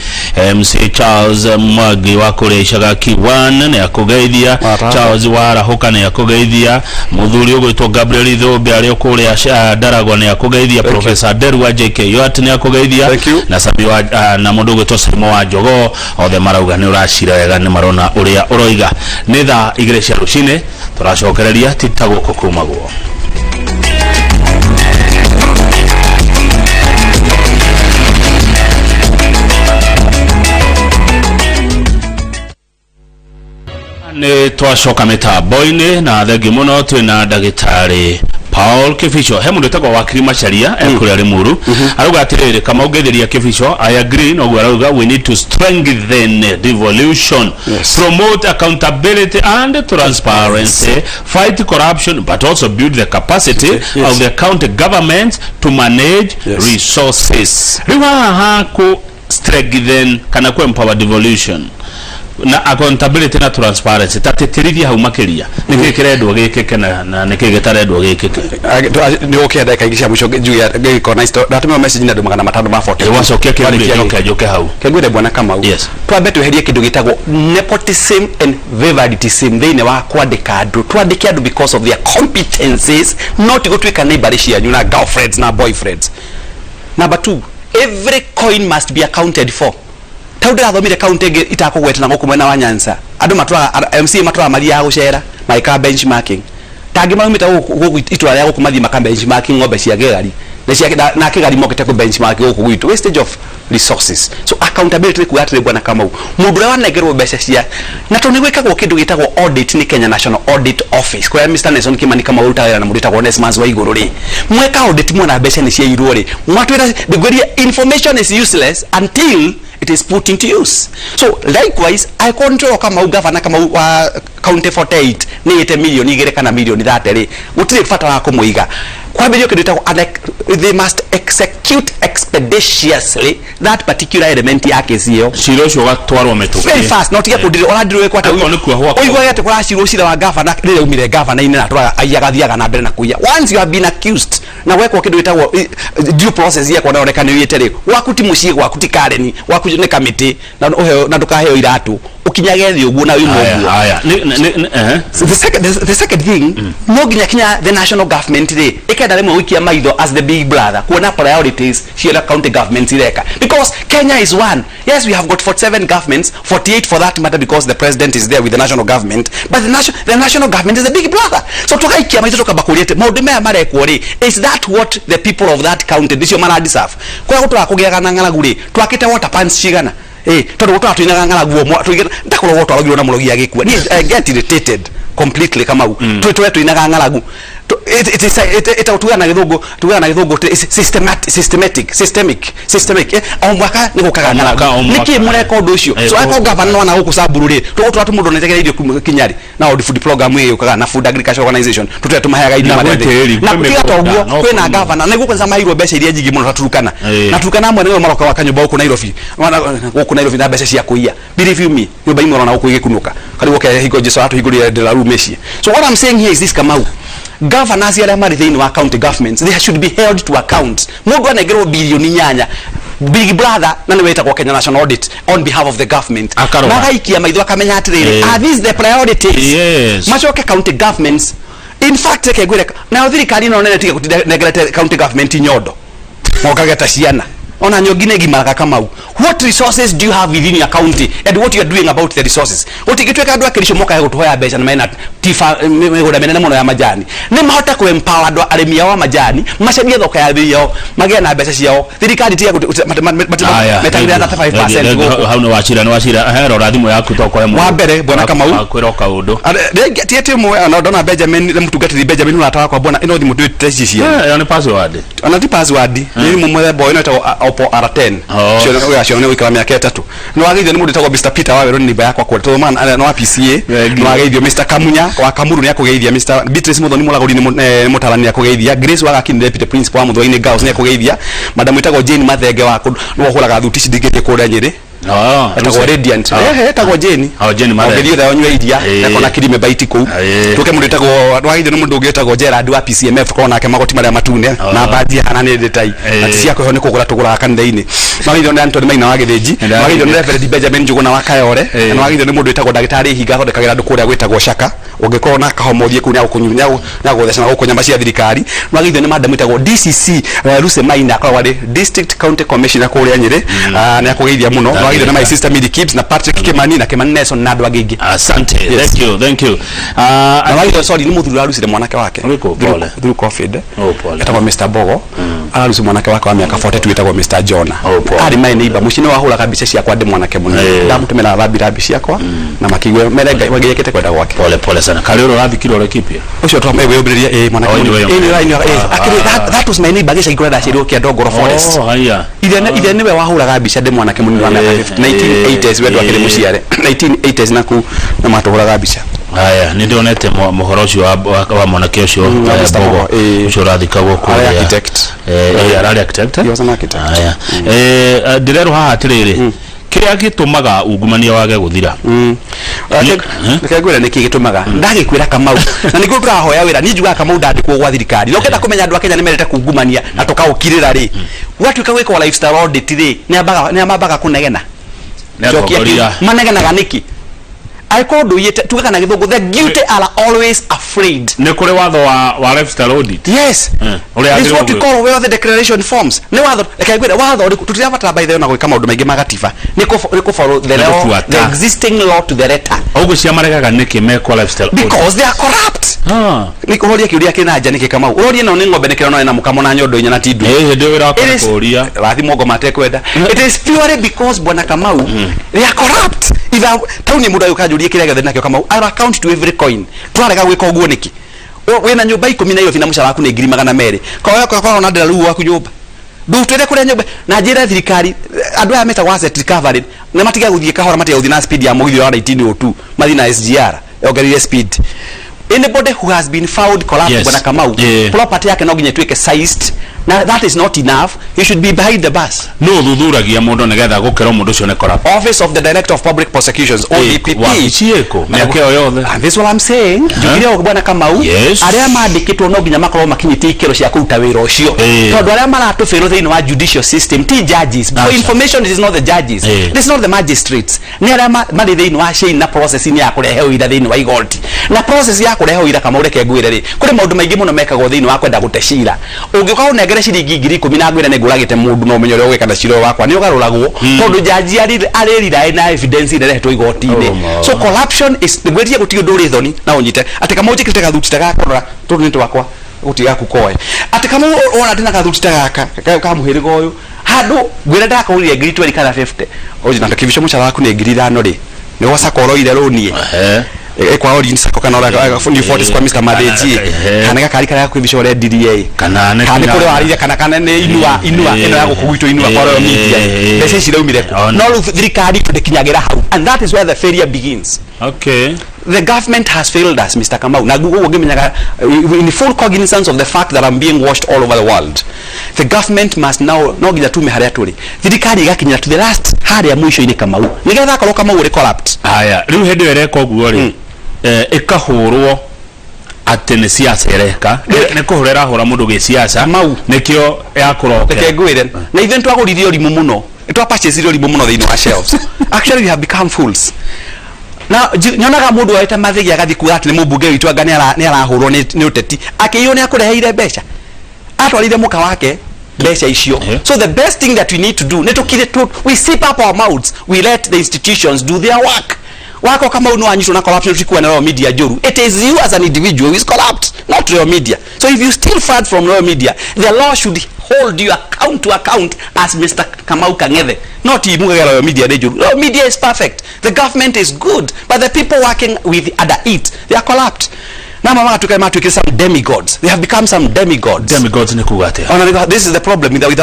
MCA Charles Mwangi wa kũrĩa Icaga K1 nĩ akũgeithia. Watamba. Charles Warahuka nĩ akũgeithia, mũthuri ũgwĩtwo Gabriel Ithũmbi arĩ o kũrĩa Ndaragwa nĩ akũgeithia. Thank you. Professor Derwa JK Yot nĩ akũgeithia. Thank you. Na Sami wa, na mũndũ ũgwĩtwo Saimo wa Njogoo, othe marauga nĩ ũracira wega, nĩ marona ũrĩa ũroiga. Nĩ thaa 2 cia rũcinĩ, tũracokereria tita gũkũ kumagwo. Nĩ twacoka mĩtambo-inĩ na thengi mũno, twĩna ndagĩtarĩ Paul Kibicho. He mũndũ wĩtagwo Wakiri Macharia ekũrĩa Limuru, arauga atĩrĩrĩ, Kamau, ngeitheria Kibicho, I agree noguo arauga, we need to strengthen devolution, promote accountability and transparency, fight corruption, but also build the capacity of the county governments to manage resources. Rĩu haha ku strengthen kana ku empower devolution na accountability na transparency, tatĩtĩrithia hau makĩria, nĩkĩ kĩrendwo gĩkĩke na nĩkĩ gĩtarendwo gĩkĩke? Nĩ ũkĩa ndagĩka ingĩ cia mũico njuge ngĩgĩkorwo na ndatũmĩrwo message nĩ andũ 540. Wacokia kĩũria. Warĩkia. Njoke njoke hau. Kengwĩre, bwana Kamau, twambe tweherie kĩndũ gĩtagwo nepotism and favoritism thĩinĩ wa kwandĩka andũ. Twandĩke andũ because of their competencies, not gũtuĩka nĩ mbarĩ cianyu na girlfriends na boyfriends. Number two, every coin must be accounted for. Tau ndĩrathomire kaunti ĩngĩ itakũgweta na gũkũ mwena wa Nyanza, andũ matũraga MCA matũraga mathiaga gũcera magĩkaga benchmarking, tangĩ maumĩte gũkũ itũra rĩa gũkũ mathiĩ maka benchmarking ng'ombe cia kĩgari na cia na kĩgari mokĩte kũ benchmark gũkũ gwitũ. Wastage of resources. So accountability nĩ kuga atĩrĩ, bwana Kamau, mũndũ ũrĩa wanengerwo mbeca cia na tondũ nĩ gwĩkagwo kĩndũ gĩtagwo audit nĩ Kenya National Audit Office, kũrĩa Mr Nelson Kimani Kamau ũrutaga wĩra na mũndũ wĩtagwo Onesmus wa igũrũ rĩ, mweka audit mwona mbeca nĩ ciairwo rĩ, mwatwĩra ndĩngwĩria, information is useless until it is put into use. So likewise, angĩkorwo nĩ tũroka Kamau, governor Kamau wa county 48 nĩ ĩte 2 mirioni kana 30 mirioni rĩ, gũtirĩ bata wa kũmũiga. Kwambĩrĩrio kĩndũ gĩtagwo they must execute expeditiously that particular element ya kesi ĩyo. Cira ũcio ũgatwarwo mĩtũkĩ. Very fast, no tiga kũndire ũrandirwo kwata. Akorwo nĩ kuohwo. Ũiguage atĩ kũracirwo cira wa gavana rĩrĩa umire gavana-inĩ na atũraga aiyaga, thiaga na mbere na kũiya. Once you have been accused na wekwo kĩndũ gĩtagwo due process yekwo na oneka nĩ ũiyĩte rĩ, gwaku ti mũciĩ, gwaku ti kareni, gwaku nĩ kamĩtĩ, na ũheo na ndũkaheo iratũ, ũkinyage thĩ ũguo na wĩmwe Aya, ũguo. aya. Nĩ. So the second thing, no nginya kinya the national government rĩ ĩkenda Tũrenda rĩmwe gũikia maitho as the big brother kuona priorities cia county governments ireka, because Kenya is one. Yes, we have got 47 governments, 48 for that matter, because the president is there with the national government, but the national government is the big brother. So tũgaikia maitho, tũkamba kũria atĩ maũndũ maya marekwo rĩ, is that what the people of that county nĩcio mara deserve? Kũrĩa gũtũraga kũgĩaga na ng'aragu rĩ, twakĩte water pans cigana? Tondũ gũtũraga twĩnaga ng'aragu o ndakoragwo twarogirwo na mũrogi agĩkua. Niĩ I get irritated completely, Kamau. Twĩ twĩnaga ng'aragu. It is it tugaga na gĩthũngũ it's systematic systematic systemic systemic o mwaka nĩ gũkaga O mwaka, ng'aragu. O mwaka. Nĩkĩ mũreka ũndũ ũcio? So akorwo gavana nwana gũkũ Samburu rĩ, tũgũtũra tũmũndũ netegera irio kinyarĩ na World Food Program ĩyũkaga na Food Agriculture Organization, tũtũre tũmaheaga irio Na marĩa gwĩ tĩri, na gwĩ gũtiga ta mĩgũnda, ũguo no kwĩna kũrĩmwo. Gavana na gũkũ maheirwo mbeca iria nyingĩ mũno ta Turukana. Na Turukana amwe nĩo maroka waka nyũmba gũkũ Nairobi. Gũkũ Nairobi na mbeca cia kũiya. Believe you me, nyũmba imwe ũrona gũkũ igĩkunũka karibu ke hingo Jesu atũhingũrire Ndelaru mĩciĩ. So what I'm saying here is this, Kamau: governors arĩa marĩ thĩinĩ wa county governments, they should be held to account. Mũndũ anengerwo bilioni 8, big brother, na nĩ wĩtagwo Kenya National Audit on behalf of the government, Akarora. magaikia maitho akamenya atĩrĩrĩ, are these the priorities? Macoke county governments, in fact, reke ngwĩre, nayo thirikari ĩno nene tiga gũtinengerete county government nyondo mokageta ciana ona nyongi nĩ ngimaraga. Kamau, what resources do you have within your county and what you are doing about the resources? Gũtingĩtuĩka andũ a Kericho mokaga gũtũhoya mbeca na mena tiba mĩgũnda mĩnene mũno ya majani. Nĩ mahote kũ empower andũ arĩmi ao a majani, macarie thoko ya thĩ yao, magĩe na mbeca ciao. Thirikari tiga Aya, metagĩrĩra 35% gũkũ. Hau nĩ wacira, nĩ wacira. He rora thimũ yaku tokoe. Wa mbere, Bwana Kamau. Kwĩra o kaũndũ. Ti atĩ ũmwe ona ndona Benjamin nĩ mũtungatĩri Benjamin ũrata wakwa mbona ĩno thimũ twĩte ici cia Ĩyo nĩ password. Ona ti password, nĩ thimũ mũthemba ũyũ ĩtagwo Oppo R10. Cio cio nĩ gũikara mĩaka 3. Nĩ wageithio nĩ mũndũ wĩtagwo Mr Peter Wawerũ, nĩ neighbor yakwa kũrĩa tondũ man nĩ wa PCA. Thank you. Nĩ wageithio Mr Kamunya wa Kamuru, nĩ akũgeithia. Mr Beatrice Muthoni Mũragũri nĩ mũtarani, nĩ akũgeithia. Grace Wagaki nĩ deputy principal wa Mũthũa-inĩ Girls, nĩ akũgeithia. Madam wĩtagwo Jane Mathenge wa nĩ ũhũraga thuti ici ndingĩthiĩ kũrĩa Nyĩrĩ, etagwo Radiant. Etagwo Jane. Oh, Jane Mathenge. Ũngĩthiĩ ũtheo nyue iria ekona kirime baiti kũu. Tuke mũndũ wĩtagwo nĩwageithio nĩ mũndũ ũngĩ wĩtagwo Gerard wa PCMF, korwo nake magoti marĩa matune na baji hana nĩ ndĩtai na ti cia kwĩho nĩ kũgũra tũgũraga kanitha-inĩ. Nĩwageithio nĩ Anthony Maina wa Gĩthĩnji. Nĩwageithio nĩ Reverend Benjamin Njuguna wa Kayore. Nĩwageithio nĩ mũndũ wĩtagwo ndagĩtarĩ Hinga, athondekagĩra andũ kũrĩa gwĩtagwo Shaka. Ũngĩkorwo na kahoma ũthiĩ kũu, nĩagũgũtheca na gũkũ nyama cia thirikari. Nĩwageithio nĩ madam wĩtagwo DCC Lucy Maina, akoragwo arĩ District County Commissioner kũrĩa Nyĩrĩ. Nĩakũgeithia mũno. Nĩwageithio nĩ my sister Millie Gibbs na Patrick Kimani na Kimani Nelson na andũ angĩ aingĩ. Asante. Yes. Thank you, thank you. Na wageithio, sorry, nĩ mũthuri ũrarucire mwanake wake Ũrĩkũ? Pole. Through COVID. Oh, pole. Etagwo Mr Bogo, araruci mwanake wake wa mĩaka 42 wĩtagwo Mr Jona. Oh, pole. Arĩ my neighbor mũciĩ, nĩ wahũraga mbica ciakwa ndĩ mwanake mũnini. Ndamũtũmĩra thambira mbica ciakwa na makĩigua mere Ngai wagĩkĩte kwenda gwake. Pole pole sana. Karĩ ũrĩa ũrathikirwo Laikipia? Ũcio twamwĩyũmbĩrĩria ĩ mwanake Oh, mũnini. nĩwe. Ĩ, nĩwe, actually, that was my neighbor gĩcagi kũrĩa ndaciarirwo kĩa Ndongoro Forest. Oh, haya. Ithe nĩwe wahũraga mbica ndĩ mwanake mũnini wa mĩaka 50, 1980s, we ndwakĩrĩ mũciare 1980s na kuu na matũhũraga mbica. Haya, nĩ ndĩonete mũhoro ũcio wa mwanake ũcio Wa Mr. Bogo, Bogo, ũcio ũrathikagwo Arĩ kũrĩa. architect. Ararĩ architect, eh? He was an architect. Haya. Ndĩrerwo haha atĩrĩrĩ, kĩrĩa gĩtũmaga ungumania wage gũthira. Reke ngwĩre nĩkĩ gĩtũmaga. Ndagĩkwĩra, Kamau, na nĩguo tũrahoya wĩra. Niĩ njugaga, Kamau, ndandĩkwo gwa thirikari na ũkenda kũmenya andũ a Kenya nĩ mendete kungumania na tũkaũkirĩra rĩ, gwatuĩka gwĩkwo lifestyle audit rĩ, nĩ ambaga kũnegena. Nĩ Cokia atongoria. kĩu. Manegenaga nĩkĩ angĩkorwo ndũiyĩte? Tugaga na Gĩthũngũ, the guilty are always afraid. Nĩ kũrĩ watho wa lifestyle audit. Yes. Ũrĩa This is what we yagĩrĩirwo. call wealth declaration forms. Nĩ watho, reke ngwĩre watho ũrĩkũ. Tũtirabatara, by the way, na gwĩka maũndũ maingĩ ma gatiba. Nĩ kũ follow the Nĩ law, gũbuata. the existing law to the letter. Ũguo cia maregaga nĩkĩ mekwo lifestyle audit? Because they are corrupt. Nĩ kũhoria kĩũria kĩna nja nĩkĩ, Kamau? Ũroria ĩno nĩ ng'ombe nĩkĩo no ĩna mũkamo na nyondo inya na ti ndume. Ĩ hĩndĩ ĩyo wĩra wakwa It nĩ is kũũria. rathimwo ngoma atekwenda. It is purely because, Bwana Kamau, they are corrupt. If I tauni mũndũ agĩũka anjũrie kĩrĩa gĩothe nakĩo, Kamau, I will account to every coin. Twarega gwĩka ũguo nĩkĩ? Wĩna nyũmba 10 Nairobi na mũcara waku nĩ 200,000. Korwo na ndĩra rĩu waku nyũmba ndutwĩre kũrĩa nyũmba na njĩre thirikari, andũ aya metagwo asset recovery nĩ matige gũthiĩ kahora, matige gũthiĩ na speed ya mũgithi wa 1902, mathiĩ na SGR yongereire speed. Anybody who has been found corrupt, Bwana Kamau, property yake no nginya ĩtuĩke seized, na that is not enough, he should be behind the bars. Nũ ũthuthuragia mũndũ nĩgetha gũkerwo mũndũ ũcio nĩ corrupt? Office of the Director of Public Prosecutions, ODPP. Wabici ĩkũ mĩaka ĩyo yothe? And this is what I'm saying. Njugire ũguo, Bwana Kamau, arĩa mandĩkĩtwo no nginya makorwo makinyĩtie ikĩro cia kũruta wĩra ũcio, tondũ arĩa maratũbĩrwo thĩinĩ wa judicial system ti judges. For Acha. information, it is not the judges, it is not the magistrates, nĩ arĩa marĩ thĩinĩ wa chain na processing ya kũrehe ũira thĩinĩ wa igoti. Na process ya kũrehe ũira, kama ũreke ngwĩre rĩ, kũrĩ maũndũ maingĩ mũno mekagwo thĩinĩ wa kwenda gũte cira. Ũngĩũka ũnengere ciringi 10,000 na ngwĩre nĩ ngũragĩte mũndũ, no ũmenye ũrĩa ũgwĩka na cira ũyũ wakwa nĩ ũgarũragwo, tondũ jaji arĩriraĩ na evidence ĩrĩa ĩrehetwo igoti-inĩ. Oh, So corruption is, ngwĩrie, gũtirĩ ũndũ ũrĩ thoni na ũnyite atĩ kama ũnjĩkĩrĩte gathuti ta gaka, rora, tũtũ nĩ twakwa, gũtirĩ gaku koe, atĩ kama wona ndĩna gathuti ta gaka ka mũhĩrĩga ũyũ handũ ngwĩra ndakũgũrire 20,000 kana 50 ũnjĩ na kĩbico, mũcara waku nĩ 5,000 rĩ, nĩ gwa sacco ũroire rũni kwa Origin Sacco kana ũrĩa New Fortis kwa Mr. Matheji, kana gakari karĩa gakwĩbica ũrendirie ĩ, Kana nĩ kana nĩ kũrĩa warĩire, kana nĩ inua ĩno ya gũkũ gwitũ, inua kwa Royal Media, mbeca ici iraumire kũ? Ona. No rĩu thirikari itũ ndĩkinyagĩra hau, and that is where the failure begins. The government has failed us, Mr. Kamau. Na guo ngĩmenyaga, in full cognizance of the fact that I'm being watched all over the world, the government must now, no nginya tume harĩa tũrĩ, thirikari ĩgakinyĩra to the last harĩa mũico-inĩ, Kamau, nĩgetha akorwo Kamau ũrĩ corrupt. Haya, rĩu hĩndĩ ĩyo ĩreka ũguo rĩ, ĩkahũrwo atĩ nĩ siasa ĩreka, nĩ kũhũra ĩrahũra mũndũ gĩsiasa. Kamau. Nĩkĩo yakũrokera. Reke ngwĩre, na ithuĩ nĩtwagũrire ũrimũ mũno, nĩtwapurchasire ũrimũ mũno thĩinĩ wa shelves. Actually, we have become fools. Na nyonaga mũndũ woete mathĩgi agathiĩ kuga atĩ nĩ mũmbunge witũ anga nĩ arahũrwo nĩ ũteti, akĩiywo, nĩ akũreheire mbeca, atwarire mũka wake mbeca icio. So the best thing that we need to do nĩ tũkire tu, we zip up our mouths, we let the institutions do their work. Wako kama nĩ wanyitwo na corruption, tutikuwa na Royal Media njũru. It is you as an individual who is corrupt, not Royal Media. So if you steal funds from Royal Media, the law should hold you account to account as Mr. Kamau Kang'ethe, not imugage Royal Media nĩ njũru. Royal Media is perfect, the government is good, but the people working with under it, they are corrupt. Na mama magatuĩka matuĩkire some demigods. They have become some demigods. Demigods nĩ kuga atĩa? Ona this is the problem with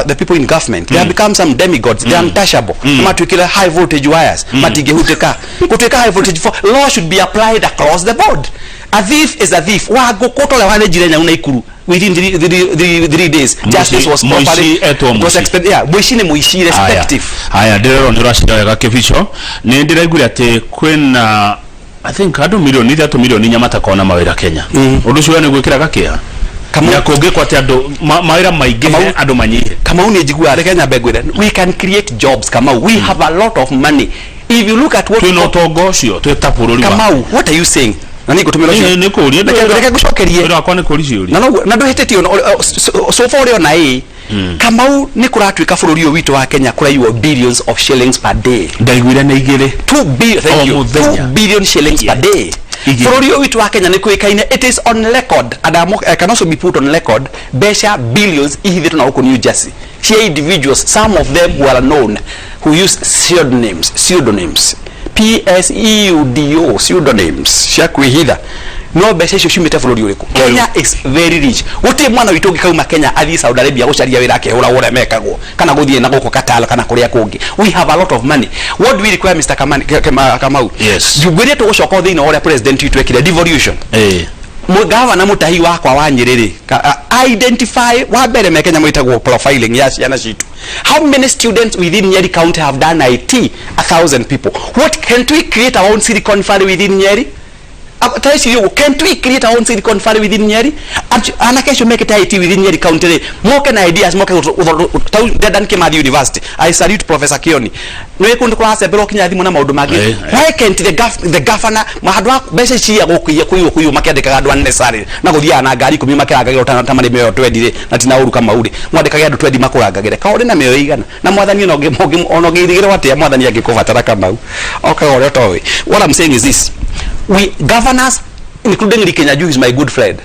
the people in government. They have become some demigods. They are untouchable. Matuĩkire high voltage wires, matingĩhutĩka. Gũtuĩka high voltage for law should be applied across the board. A thief is a thief. Wa ngũkũ tore wanenjire nyau na ikuru, within 3 days justice was Mũici properly etwo was mũici. Yeah, mũici nĩ mũici irrespective. Haya, ndĩrerwo nĩ ũracinda wega kĩbico. Nĩ ndĩraiguire atĩ kwĩna, I think, andũ 3 milioni, 4 milioni matakona mawĩra Kenya. Ũndũ ũcio nĩ gwĩkĩraga kĩeha na kũngĩkwo atĩ andũ mawĩra maingĩ andũ manyihe. Kamau, nĩ njiguaga, reke nyambe ngwĩre, we can create jobs, Kamau. We have a lot of money. If you look at what Twĩna ũtonga ũcio twĩ ta bũrũri wa Kamau, what are you saying? Na nĩ ngũtũmĩra ũcio. Nĩ kũũria. Reke ngũcokerie. Wĩra wakwa nĩ kũũria ciũria. Na noguo na ndũhĩtĩtie so far ũrĩ ona ĩ, Kamau, nĩ kũratuĩka bũrũri ũyũ witũ wa Kenya kũraiywo billions of shillings per day. Ndaiguire nĩ 2. 2 billion, thank O you. mũthenya. 2 billion shillings per day. Igĩrĩ. Bũrũri ũyũ witũ wa Kenya nĩ kũĩkaine, it is on record and I can also be put on record, mbeca billions ihithĩtwo na gũkũ New Jersey cia individuals, some of them who are known, who use pseudonyms, pseudo pseudonyms cia kwĩhitha. No mbeca icio ciumĩte bũrũri ũrĩkũ? Kenya is very rich. Gũtirĩ mwana witũ ũngĩkauma Kenya athiĩ Saudi Arabia gũcaria wĩra akehũragwo ũrĩa mekagwo, kana gũthiĩ na gũkũ Qatar kana kũrĩa kũngĩ. We have a lot of money. What do we require, Mr. Kamau? Yes. Ngwĩrie, tũgũcoka thĩinĩ wa ũrĩa president witũ ekire devolution. Gavana Mutahi wakwa wa Nyĩrĩ identify wa mbere me Kenya mwĩtagwo profiling ya ciana citũ. How many students within Nyeri County have done IT? 1,000 people. What can't we create our own Silicon Valley within Nyeri? Ta ici ũguo, can't we create our own Silicon Valley within Nyeri? Anake acio mekĩte IT within Nyeri County rĩ, moke na ideas, moke tau Dedan Kimathi University. I salute Professor Kioni. Nĩ kũndũ kũracemberwo kinya thimũ na maũndũ mangĩ. Why can't the governor handũ ha mbeca cia gũkũiya kũiywo makĩandĩkaga andũ unnecessary na gũthiaga na ngari 10 makĩrangagĩrwo ta marĩ mĩoyo 20 rĩ, na tina ũru Kamau rĩ, mwandĩkage andũ 20 makũrangagĩre ka ũrĩ na mĩoyo igana na mwathani ona ona ũngĩirigĩrwo atĩa, mwathani angĩkũbatara, Kamau, okaga ũrĩa ũtoĩ. What I'm saying is this: we governors, including Rikenyanjui, who is my good friend,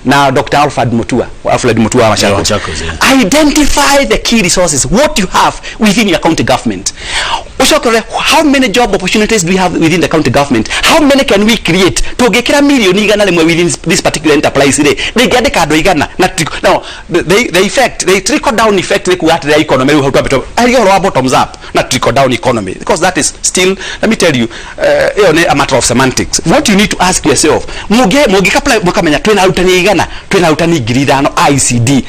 na Dr. Alfred Mutua, Alfred Mutua wa Machakos. Machakos, yeah. Identify the key resources, what you have within your county government. Ucoke, how many job opportunities do we have within the county government? How many can we create? Tũngĩkĩra 100,000,000 within this particular enterprise rĩ, rĩngĩandĩka andũ igana na now the effect, the trickle down effect, nĩ kuga atĩrĩ, economy rĩu hau twambĩtwo aria ũhoro wa bottoms up na trickle down economy, because that is still, let me tell you, ĩyo nĩ a matter of semantics. What you need to ask yourself, mũngĩka mũkamenya twĩna arutani igana, twĩna arutani 5,000 ICD,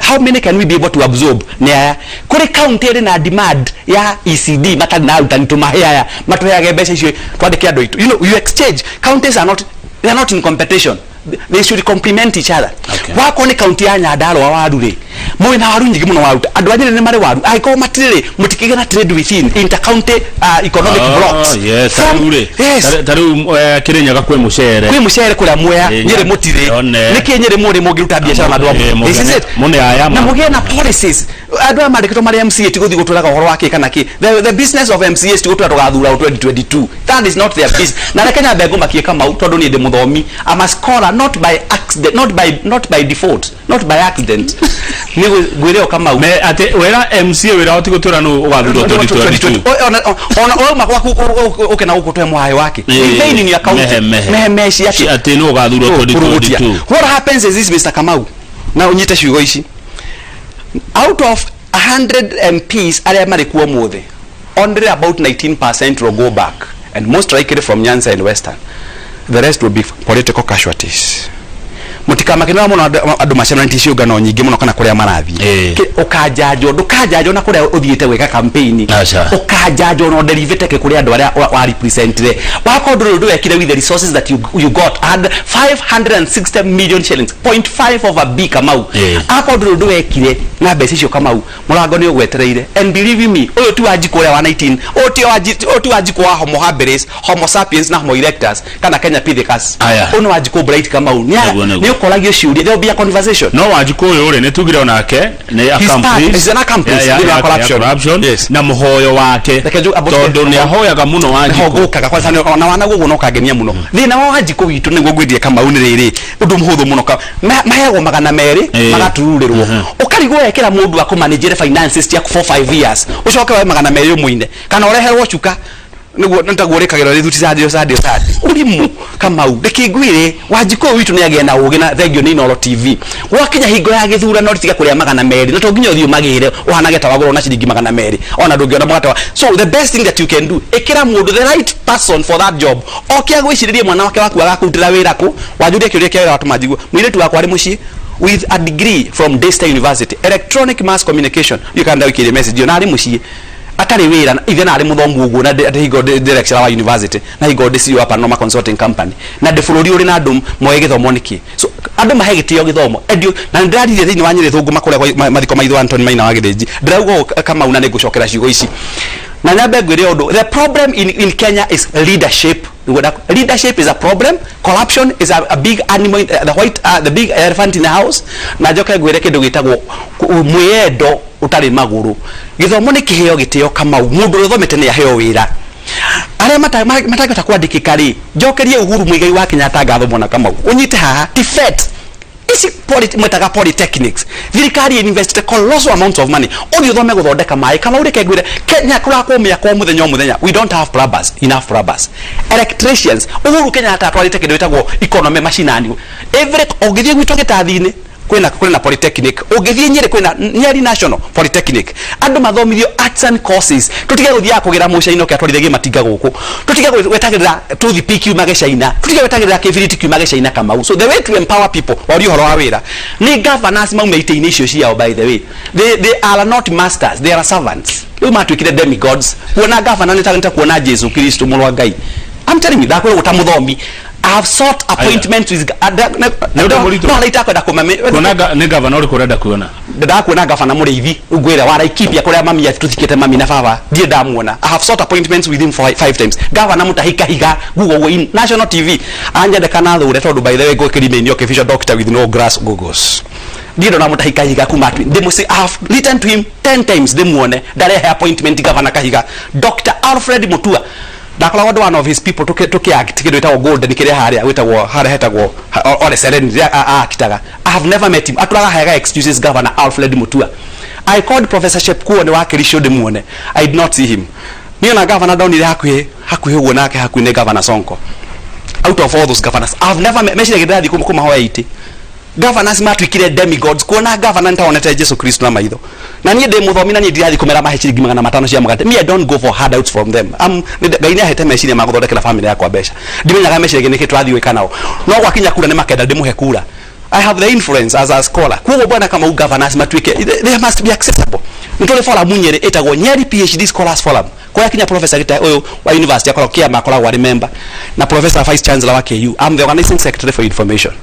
how many can we be able to absorb? Nĩ aya kũrĩ county ĩrĩ na demand ya ECD matarĩ na arutani, tũmahe aya matũheage mbeca icio twandĩke andũ aitũ. You exchange. Counties are not, they are not in competition. They should complement each other. Okay. Wakorwo nĩ kaunti ya Nyandarua, waru rĩ, mwĩna waru nyingĩ mũno. Waruta andũ a Nyĩrĩ nĩ marĩ waru, angĩkorwo matirĩ rĩ, mũtikĩgĩa na trade within intercounty economic blocks. Yes, ta rĩu rĩ, Yes. ta rĩu Kĩrĩnyaga kwĩ mũcere. Kwĩ mũcere kũrĩa Mwea. Eh, Nyĩrĩ mũtirĩ. One. Nĩkĩ Nyĩrĩ mũrĩ mũngĩruta biacara na andũ amwe? This is it. Mũne aya na mũgĩe na policies. Andũ aya mandĩkĩtwo marĩ MCA ti gũthiĩ gũtwĩraga ũhoro wa kĩ kana kĩ. The business of MCA ti gũtwĩra tũgathura 2022. That is not their business. Na reke nyambe ngũmakie, Kamau, tondũ niĩ ndĩ mũthomi. I'm a scholar not by accident, not by default, not by accident. Nĩ ngwĩre o, Kamau, Me atĩ wĩra MCA wĩra wa ti gũtwĩra nũ ũgathurwo 2022. Ona wauma gwaku ũke na gũkũ twe mũhaĩ wake. Remain in your county. Mehe, mehe. Mehe mehe ciake. Atĩ nũ ũgathurwo Kũrũgũtia. 2022. What happens is this, Mr. Kamau, na ũnyite ciugo ici: out of 100 MPs arĩa marĩ kuo mũthĩ, only about 19% will go back, and most likely from Nyanza and Western. The rest will be political casualties. Mũtikamakenera mũno andũ macemanĩtie ciũngano nyingĩ mũno kana kũrĩa marathiĩ. Ũkanjanjwo, ndũkanjanjwo na kũrĩa ũthiĩte gwĩka campaign. Aca. Ũkanjanjwo na ũderivĩte kĩ kũrĩ andũ arĩa wa representire. Wakorwo ndũrĩ ũndũ wekire with the resources that you got and 560 million shillings, 0.5 of a B, Kamau, akorwo ndũrĩ ũndũ wekire na mbeca icio, Kamau, mũrango nĩ ũgwetereire. And believe me, ũyũ ti Wanjikũ ũrĩa wa 19, ũyũ ti ũyũ ti Wanjikũ wa Homo habilis, Homo sapiens na Homo erectus kana Kenya pithecus. Aya. Ũyũ nĩ Wanjikũ bright, Kamau. Nĩguo, nĩguo. Nĩ ũkoragio ciũria. There will be a conversation. No Wanjikũ ũyũ rĩ, nĩ tugire onake nĩ He's part- accomplice. He's an accomplice thĩinĩ wa corruption. Corruption. Yes. Na mũhoyo wake, Reke tondũ nĩ ahoyaga mũno nĩho Wanjikũ. ngũkaga kwanza ona wana guguo no kangenia muno. Thina wa Wanjikũ witũ, nĩguo ngwĩrie, Kamau, nĩ rĩrĩ ũndũ mũhũthũ mũno. Maheagwo 200, magatururĩrwo. Ũkarigwo wekĩra mũndũ akũmanĩnjĩre finances ciaku for 5 years, ũcoke woe 200 ũmũine kana ũreherwo cuka nĩguo nĩtaguo rĩkagĩrwo rĩthuti Sunday, Sunday, Sunday. Ũrimũ, Kamau. Reke ngwĩre, Wanjikũ ũyũ witũ nĩ agĩe na ũgĩ na thengio nĩ Inooro TV. Gwakinya hingo ya gĩthurano, tiga kũrĩa 200, na to nginya ũthiĩ ũmagĩre ũhanage ta wagũrwo na ciringi 200, ona ndũngĩona mũgate wa. So the best thing that you can do, ĩkĩra mũndũ, the right person for that job, oke agwĩcirĩrie mwana wake waku agakũrutĩra wĩra kũ. Wanjũria kĩũria kĩa wĩra watũma njigue mũirĩtu wakwa arĩ mũciĩ with a degree from Daystar University, electronic mass communication. You can ndawikĩrie message na arĩ mũciĩ atarĩ wĩra na ithe na arĩ mũthomu ũguo na ndĩ hingo ndĩ lecturer wa university na hingo ndĩ CEO wa Panorama Consulting Company na ndĩ bũrũri ũrĩ na andũ moe gĩthomo nĩkĩ. So andũ mahe gĩtĩo gĩthomo endio. Na nĩ ndĩraririe thĩinĩ wa Nyĩrĩ Thũngũma kũrĩa mathiko maitũ Anthony Maina wa Gĩthĩnji. Ndĩrauga ũũ, Kamau, na nĩ ngũcokera ciugo ici na nyambe ngwĩre ũndũ: the problem in Kenya is leadership. Leadership is a problem. Corruption is a big animal, the white the big elephant in the house. Na njoke ngwĩre kĩndũ gĩtagwo mwĩyendo ũtarĩ magũrũ. Gĩthomo nĩ kĩheo gĩtĩo, Kamau. Mũndũ ũrĩa ũthomete nĩ aheo wĩra. Arĩa matangĩhota kwandĩkĩka rĩ, njokerie Uhuru Muigai wa Kenyatta ngatho mũno. Kamau, ũnyite haha, TVET ici mwetaga polytechnics, thirikari invested colossal amounts of money. Ũthiĩ ũthome gũthondeka maĩ. Kamau, reke ngwĩre, Kenya kũrakwo mĩako o mũthenya o mũthenya. We don't have plumbers, enough plumbers, electricians. Uhuru Kenyatta atwarĩte kĩndũ gĩtagwo economy mashinani. Every ũngĩthiĩ gwitũ gĩtathi-inĩ kwĩna polytechnic, ũngĩthiĩ Nyĩrĩ kwĩna Nyeri National Polytechnic. Andũ mathomithio arts and courses. Tũtige gũthiaga kũgĩra mũcaina ũke atwarithagie matinga gũkũ. Tũtige gwetagĩrĩra toothpick kiumage China. Tũtige gwetagĩrĩra kĩbiriti kiumage China, Kamau. So the way to empower people, waria ũhoro wa wĩra, nĩ governors maume itĩ-inĩ icio ciao. By the way, they are not masters, they are servants. Rĩu matuĩkire demigods. Kuona governor nĩ ta kuona Jesu Kristo, mũrũ wa Ngai. I'm telling you, ndakwĩrwo ta mũthomi, I have sought appointment with Nĩ ũndũ mũritũ. no araita kwenda kũmame. Kuona nĩ gavana ũrĩkũ ũrenda kuona? Ndakuona gavana Mũrĩithi ngwĩra wa Laikipia, kũrĩa mami tũthikĩte mami na baba. Ndiĩ ndamuona. I have sought appointments with him for five times. Gavana Mutahi Kahiga, Google ũguo in national TV anyendeka na thũre, tondũ by the way ngũkĩremain official doctor with no grass goggles. Ndiĩ ndona Mutahi Kahiga kuma ndĩmũci. I have written to him 10 times ndĩmuone, ndarehe appointment. Gavana Kahiga, Dr. Alfred Mutua, ndakoragwo ndĩ one of his people tuki act kĩndũ gĩtagwo Golden, kĩrĩa harĩa gwĩtagwo harĩa hetagwo Ole Sereni aakitaga. I have never met him. Atũraga heaga excuses. Governor Alfred Mutua, I called Professor Shepkuo nĩ wa Kericho ndĩmuone. I did not see him. Niĩ na governor ndonire hakuhĩ hakuhĩ ũguo nake hakuhĩ nĩ Governor Sonko. Out of all those governors I've never met, meciria ndĩrathiĩ kũmahoya itĩ. Governors matuĩkire demigods. Kuona governor nĩtaonete Jesu Kristo na maitho. Na niĩ ndĩ mũthomi na niĩ ndirathiĩ kũmera mahe ciringi 500 cia mũgate. Me, I don't go for handouts from them. Ngai nĩ ahete meciria ma gũthondekera family yakwa mbeca. Ndimenyaga meciria nĩkĩ tũrathiĩ gwĩka nao, no gwakinya kura nĩ makenda ndĩmũhe kura. I have the influence as a scholar. Koguo bwana Kamau, governors matuĩke they must be accessible. Nĩ tũrĩ forum Nyĩrĩ ĩtagwo Nyeri PhD Scholars Forum, kũrĩa kinya professor gita ũyũ wa university akoragwo kĩama akoragwo arĩ member na professor vice chancellor wa KU. I'm the organizing secretary for information.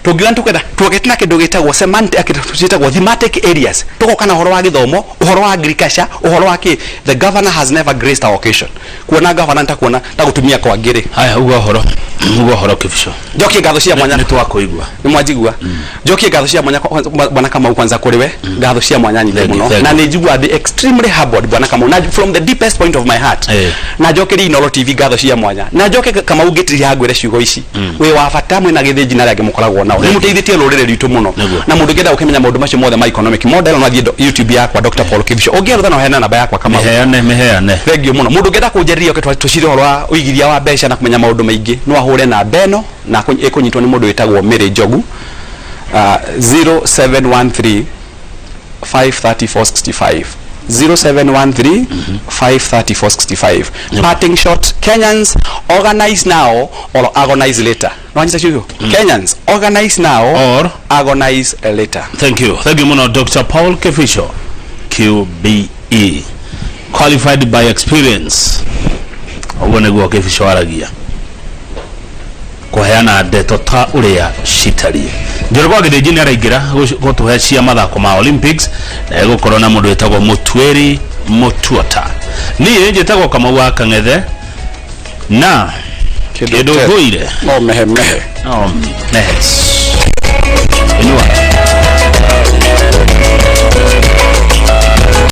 Tũngiuga nĩ tũkwenda tuokete na kĩndũ gĩtagwo semantic, kĩndũ gĩtagwo thematic areas, tũgoka na ũhoro wa gĩthomo, ũhoro wa agriculture, ũhoro wa kĩ. The governor has never graced our occasion. Kuona governor nĩ ta kuona ta gũtumia kwa ngĩrĩ. Haya, uga ũhoro, uga ũhoro, Kĩbico. Njokie ngatho cia mwanya. Nĩ twakũigua. Nĩ mwanjigua. Njokie ngatho cia mwanya bwana Kamau, kwanza kũrĩ we ngatho cia mwanya nyingĩ Thank you, mũno. thank Na you. nĩ njiguaga ndĩ extremely humbled, bwana Kamau, na from the deepest point of my heart. Na njokerie Inooro TV ngatho cia mwanya, na njoke Kamau ngĩtiria ngwĩre ciugo ici: wĩ wa bata mwĩna Gĩthĩnji na arĩa angĩ mũkoragwo nao, nĩ Thank you. mũteithĩtie rũrĩrĩ rwitũ mũno. Na mũndũ ũngĩenda gũkĩmenya maũndũ macio mothe ma economic model, no athiĩ YouTube yakwa, Dr. Paul Kibicho. Ũngĩarutha no heana namba yakwa, Kamau. Mĩheane, mĩheane. Thank you mũno. Mũndũ ũngĩenda kũnjarĩria oke tũcire ũhoro wa ũigithia wa mbeca na kũmenya maũndũ maingĩ, no ahũre namba ĩno na ĩkũnyitwo nĩ mũndũ wĩtagwo Mary Njogu, 0713 53465, 0713 53465. Parting shot: Kenyans, organize now or agonize later. No wanyita ciugo? Kenyans, organize now or agonize later. Thank you, thank you muno, Dr. Paul Kibicho QBE, qualified by experience. Ũguo nĩguo Kibicho aragia, kũheana ndeto ta ũrĩa citariĩ. Njoroge wa Gĩthĩnji nĩ araingĩra gũtũhe cia mathako ma Olympics, na egũkorwo na mũndũ wĩtagwo Mũtuĩri Mũtuota. Niĩ njĩtagwo Kamau wa Kang'ethe, na kĩndũ thũire no mehemehe. No mehes.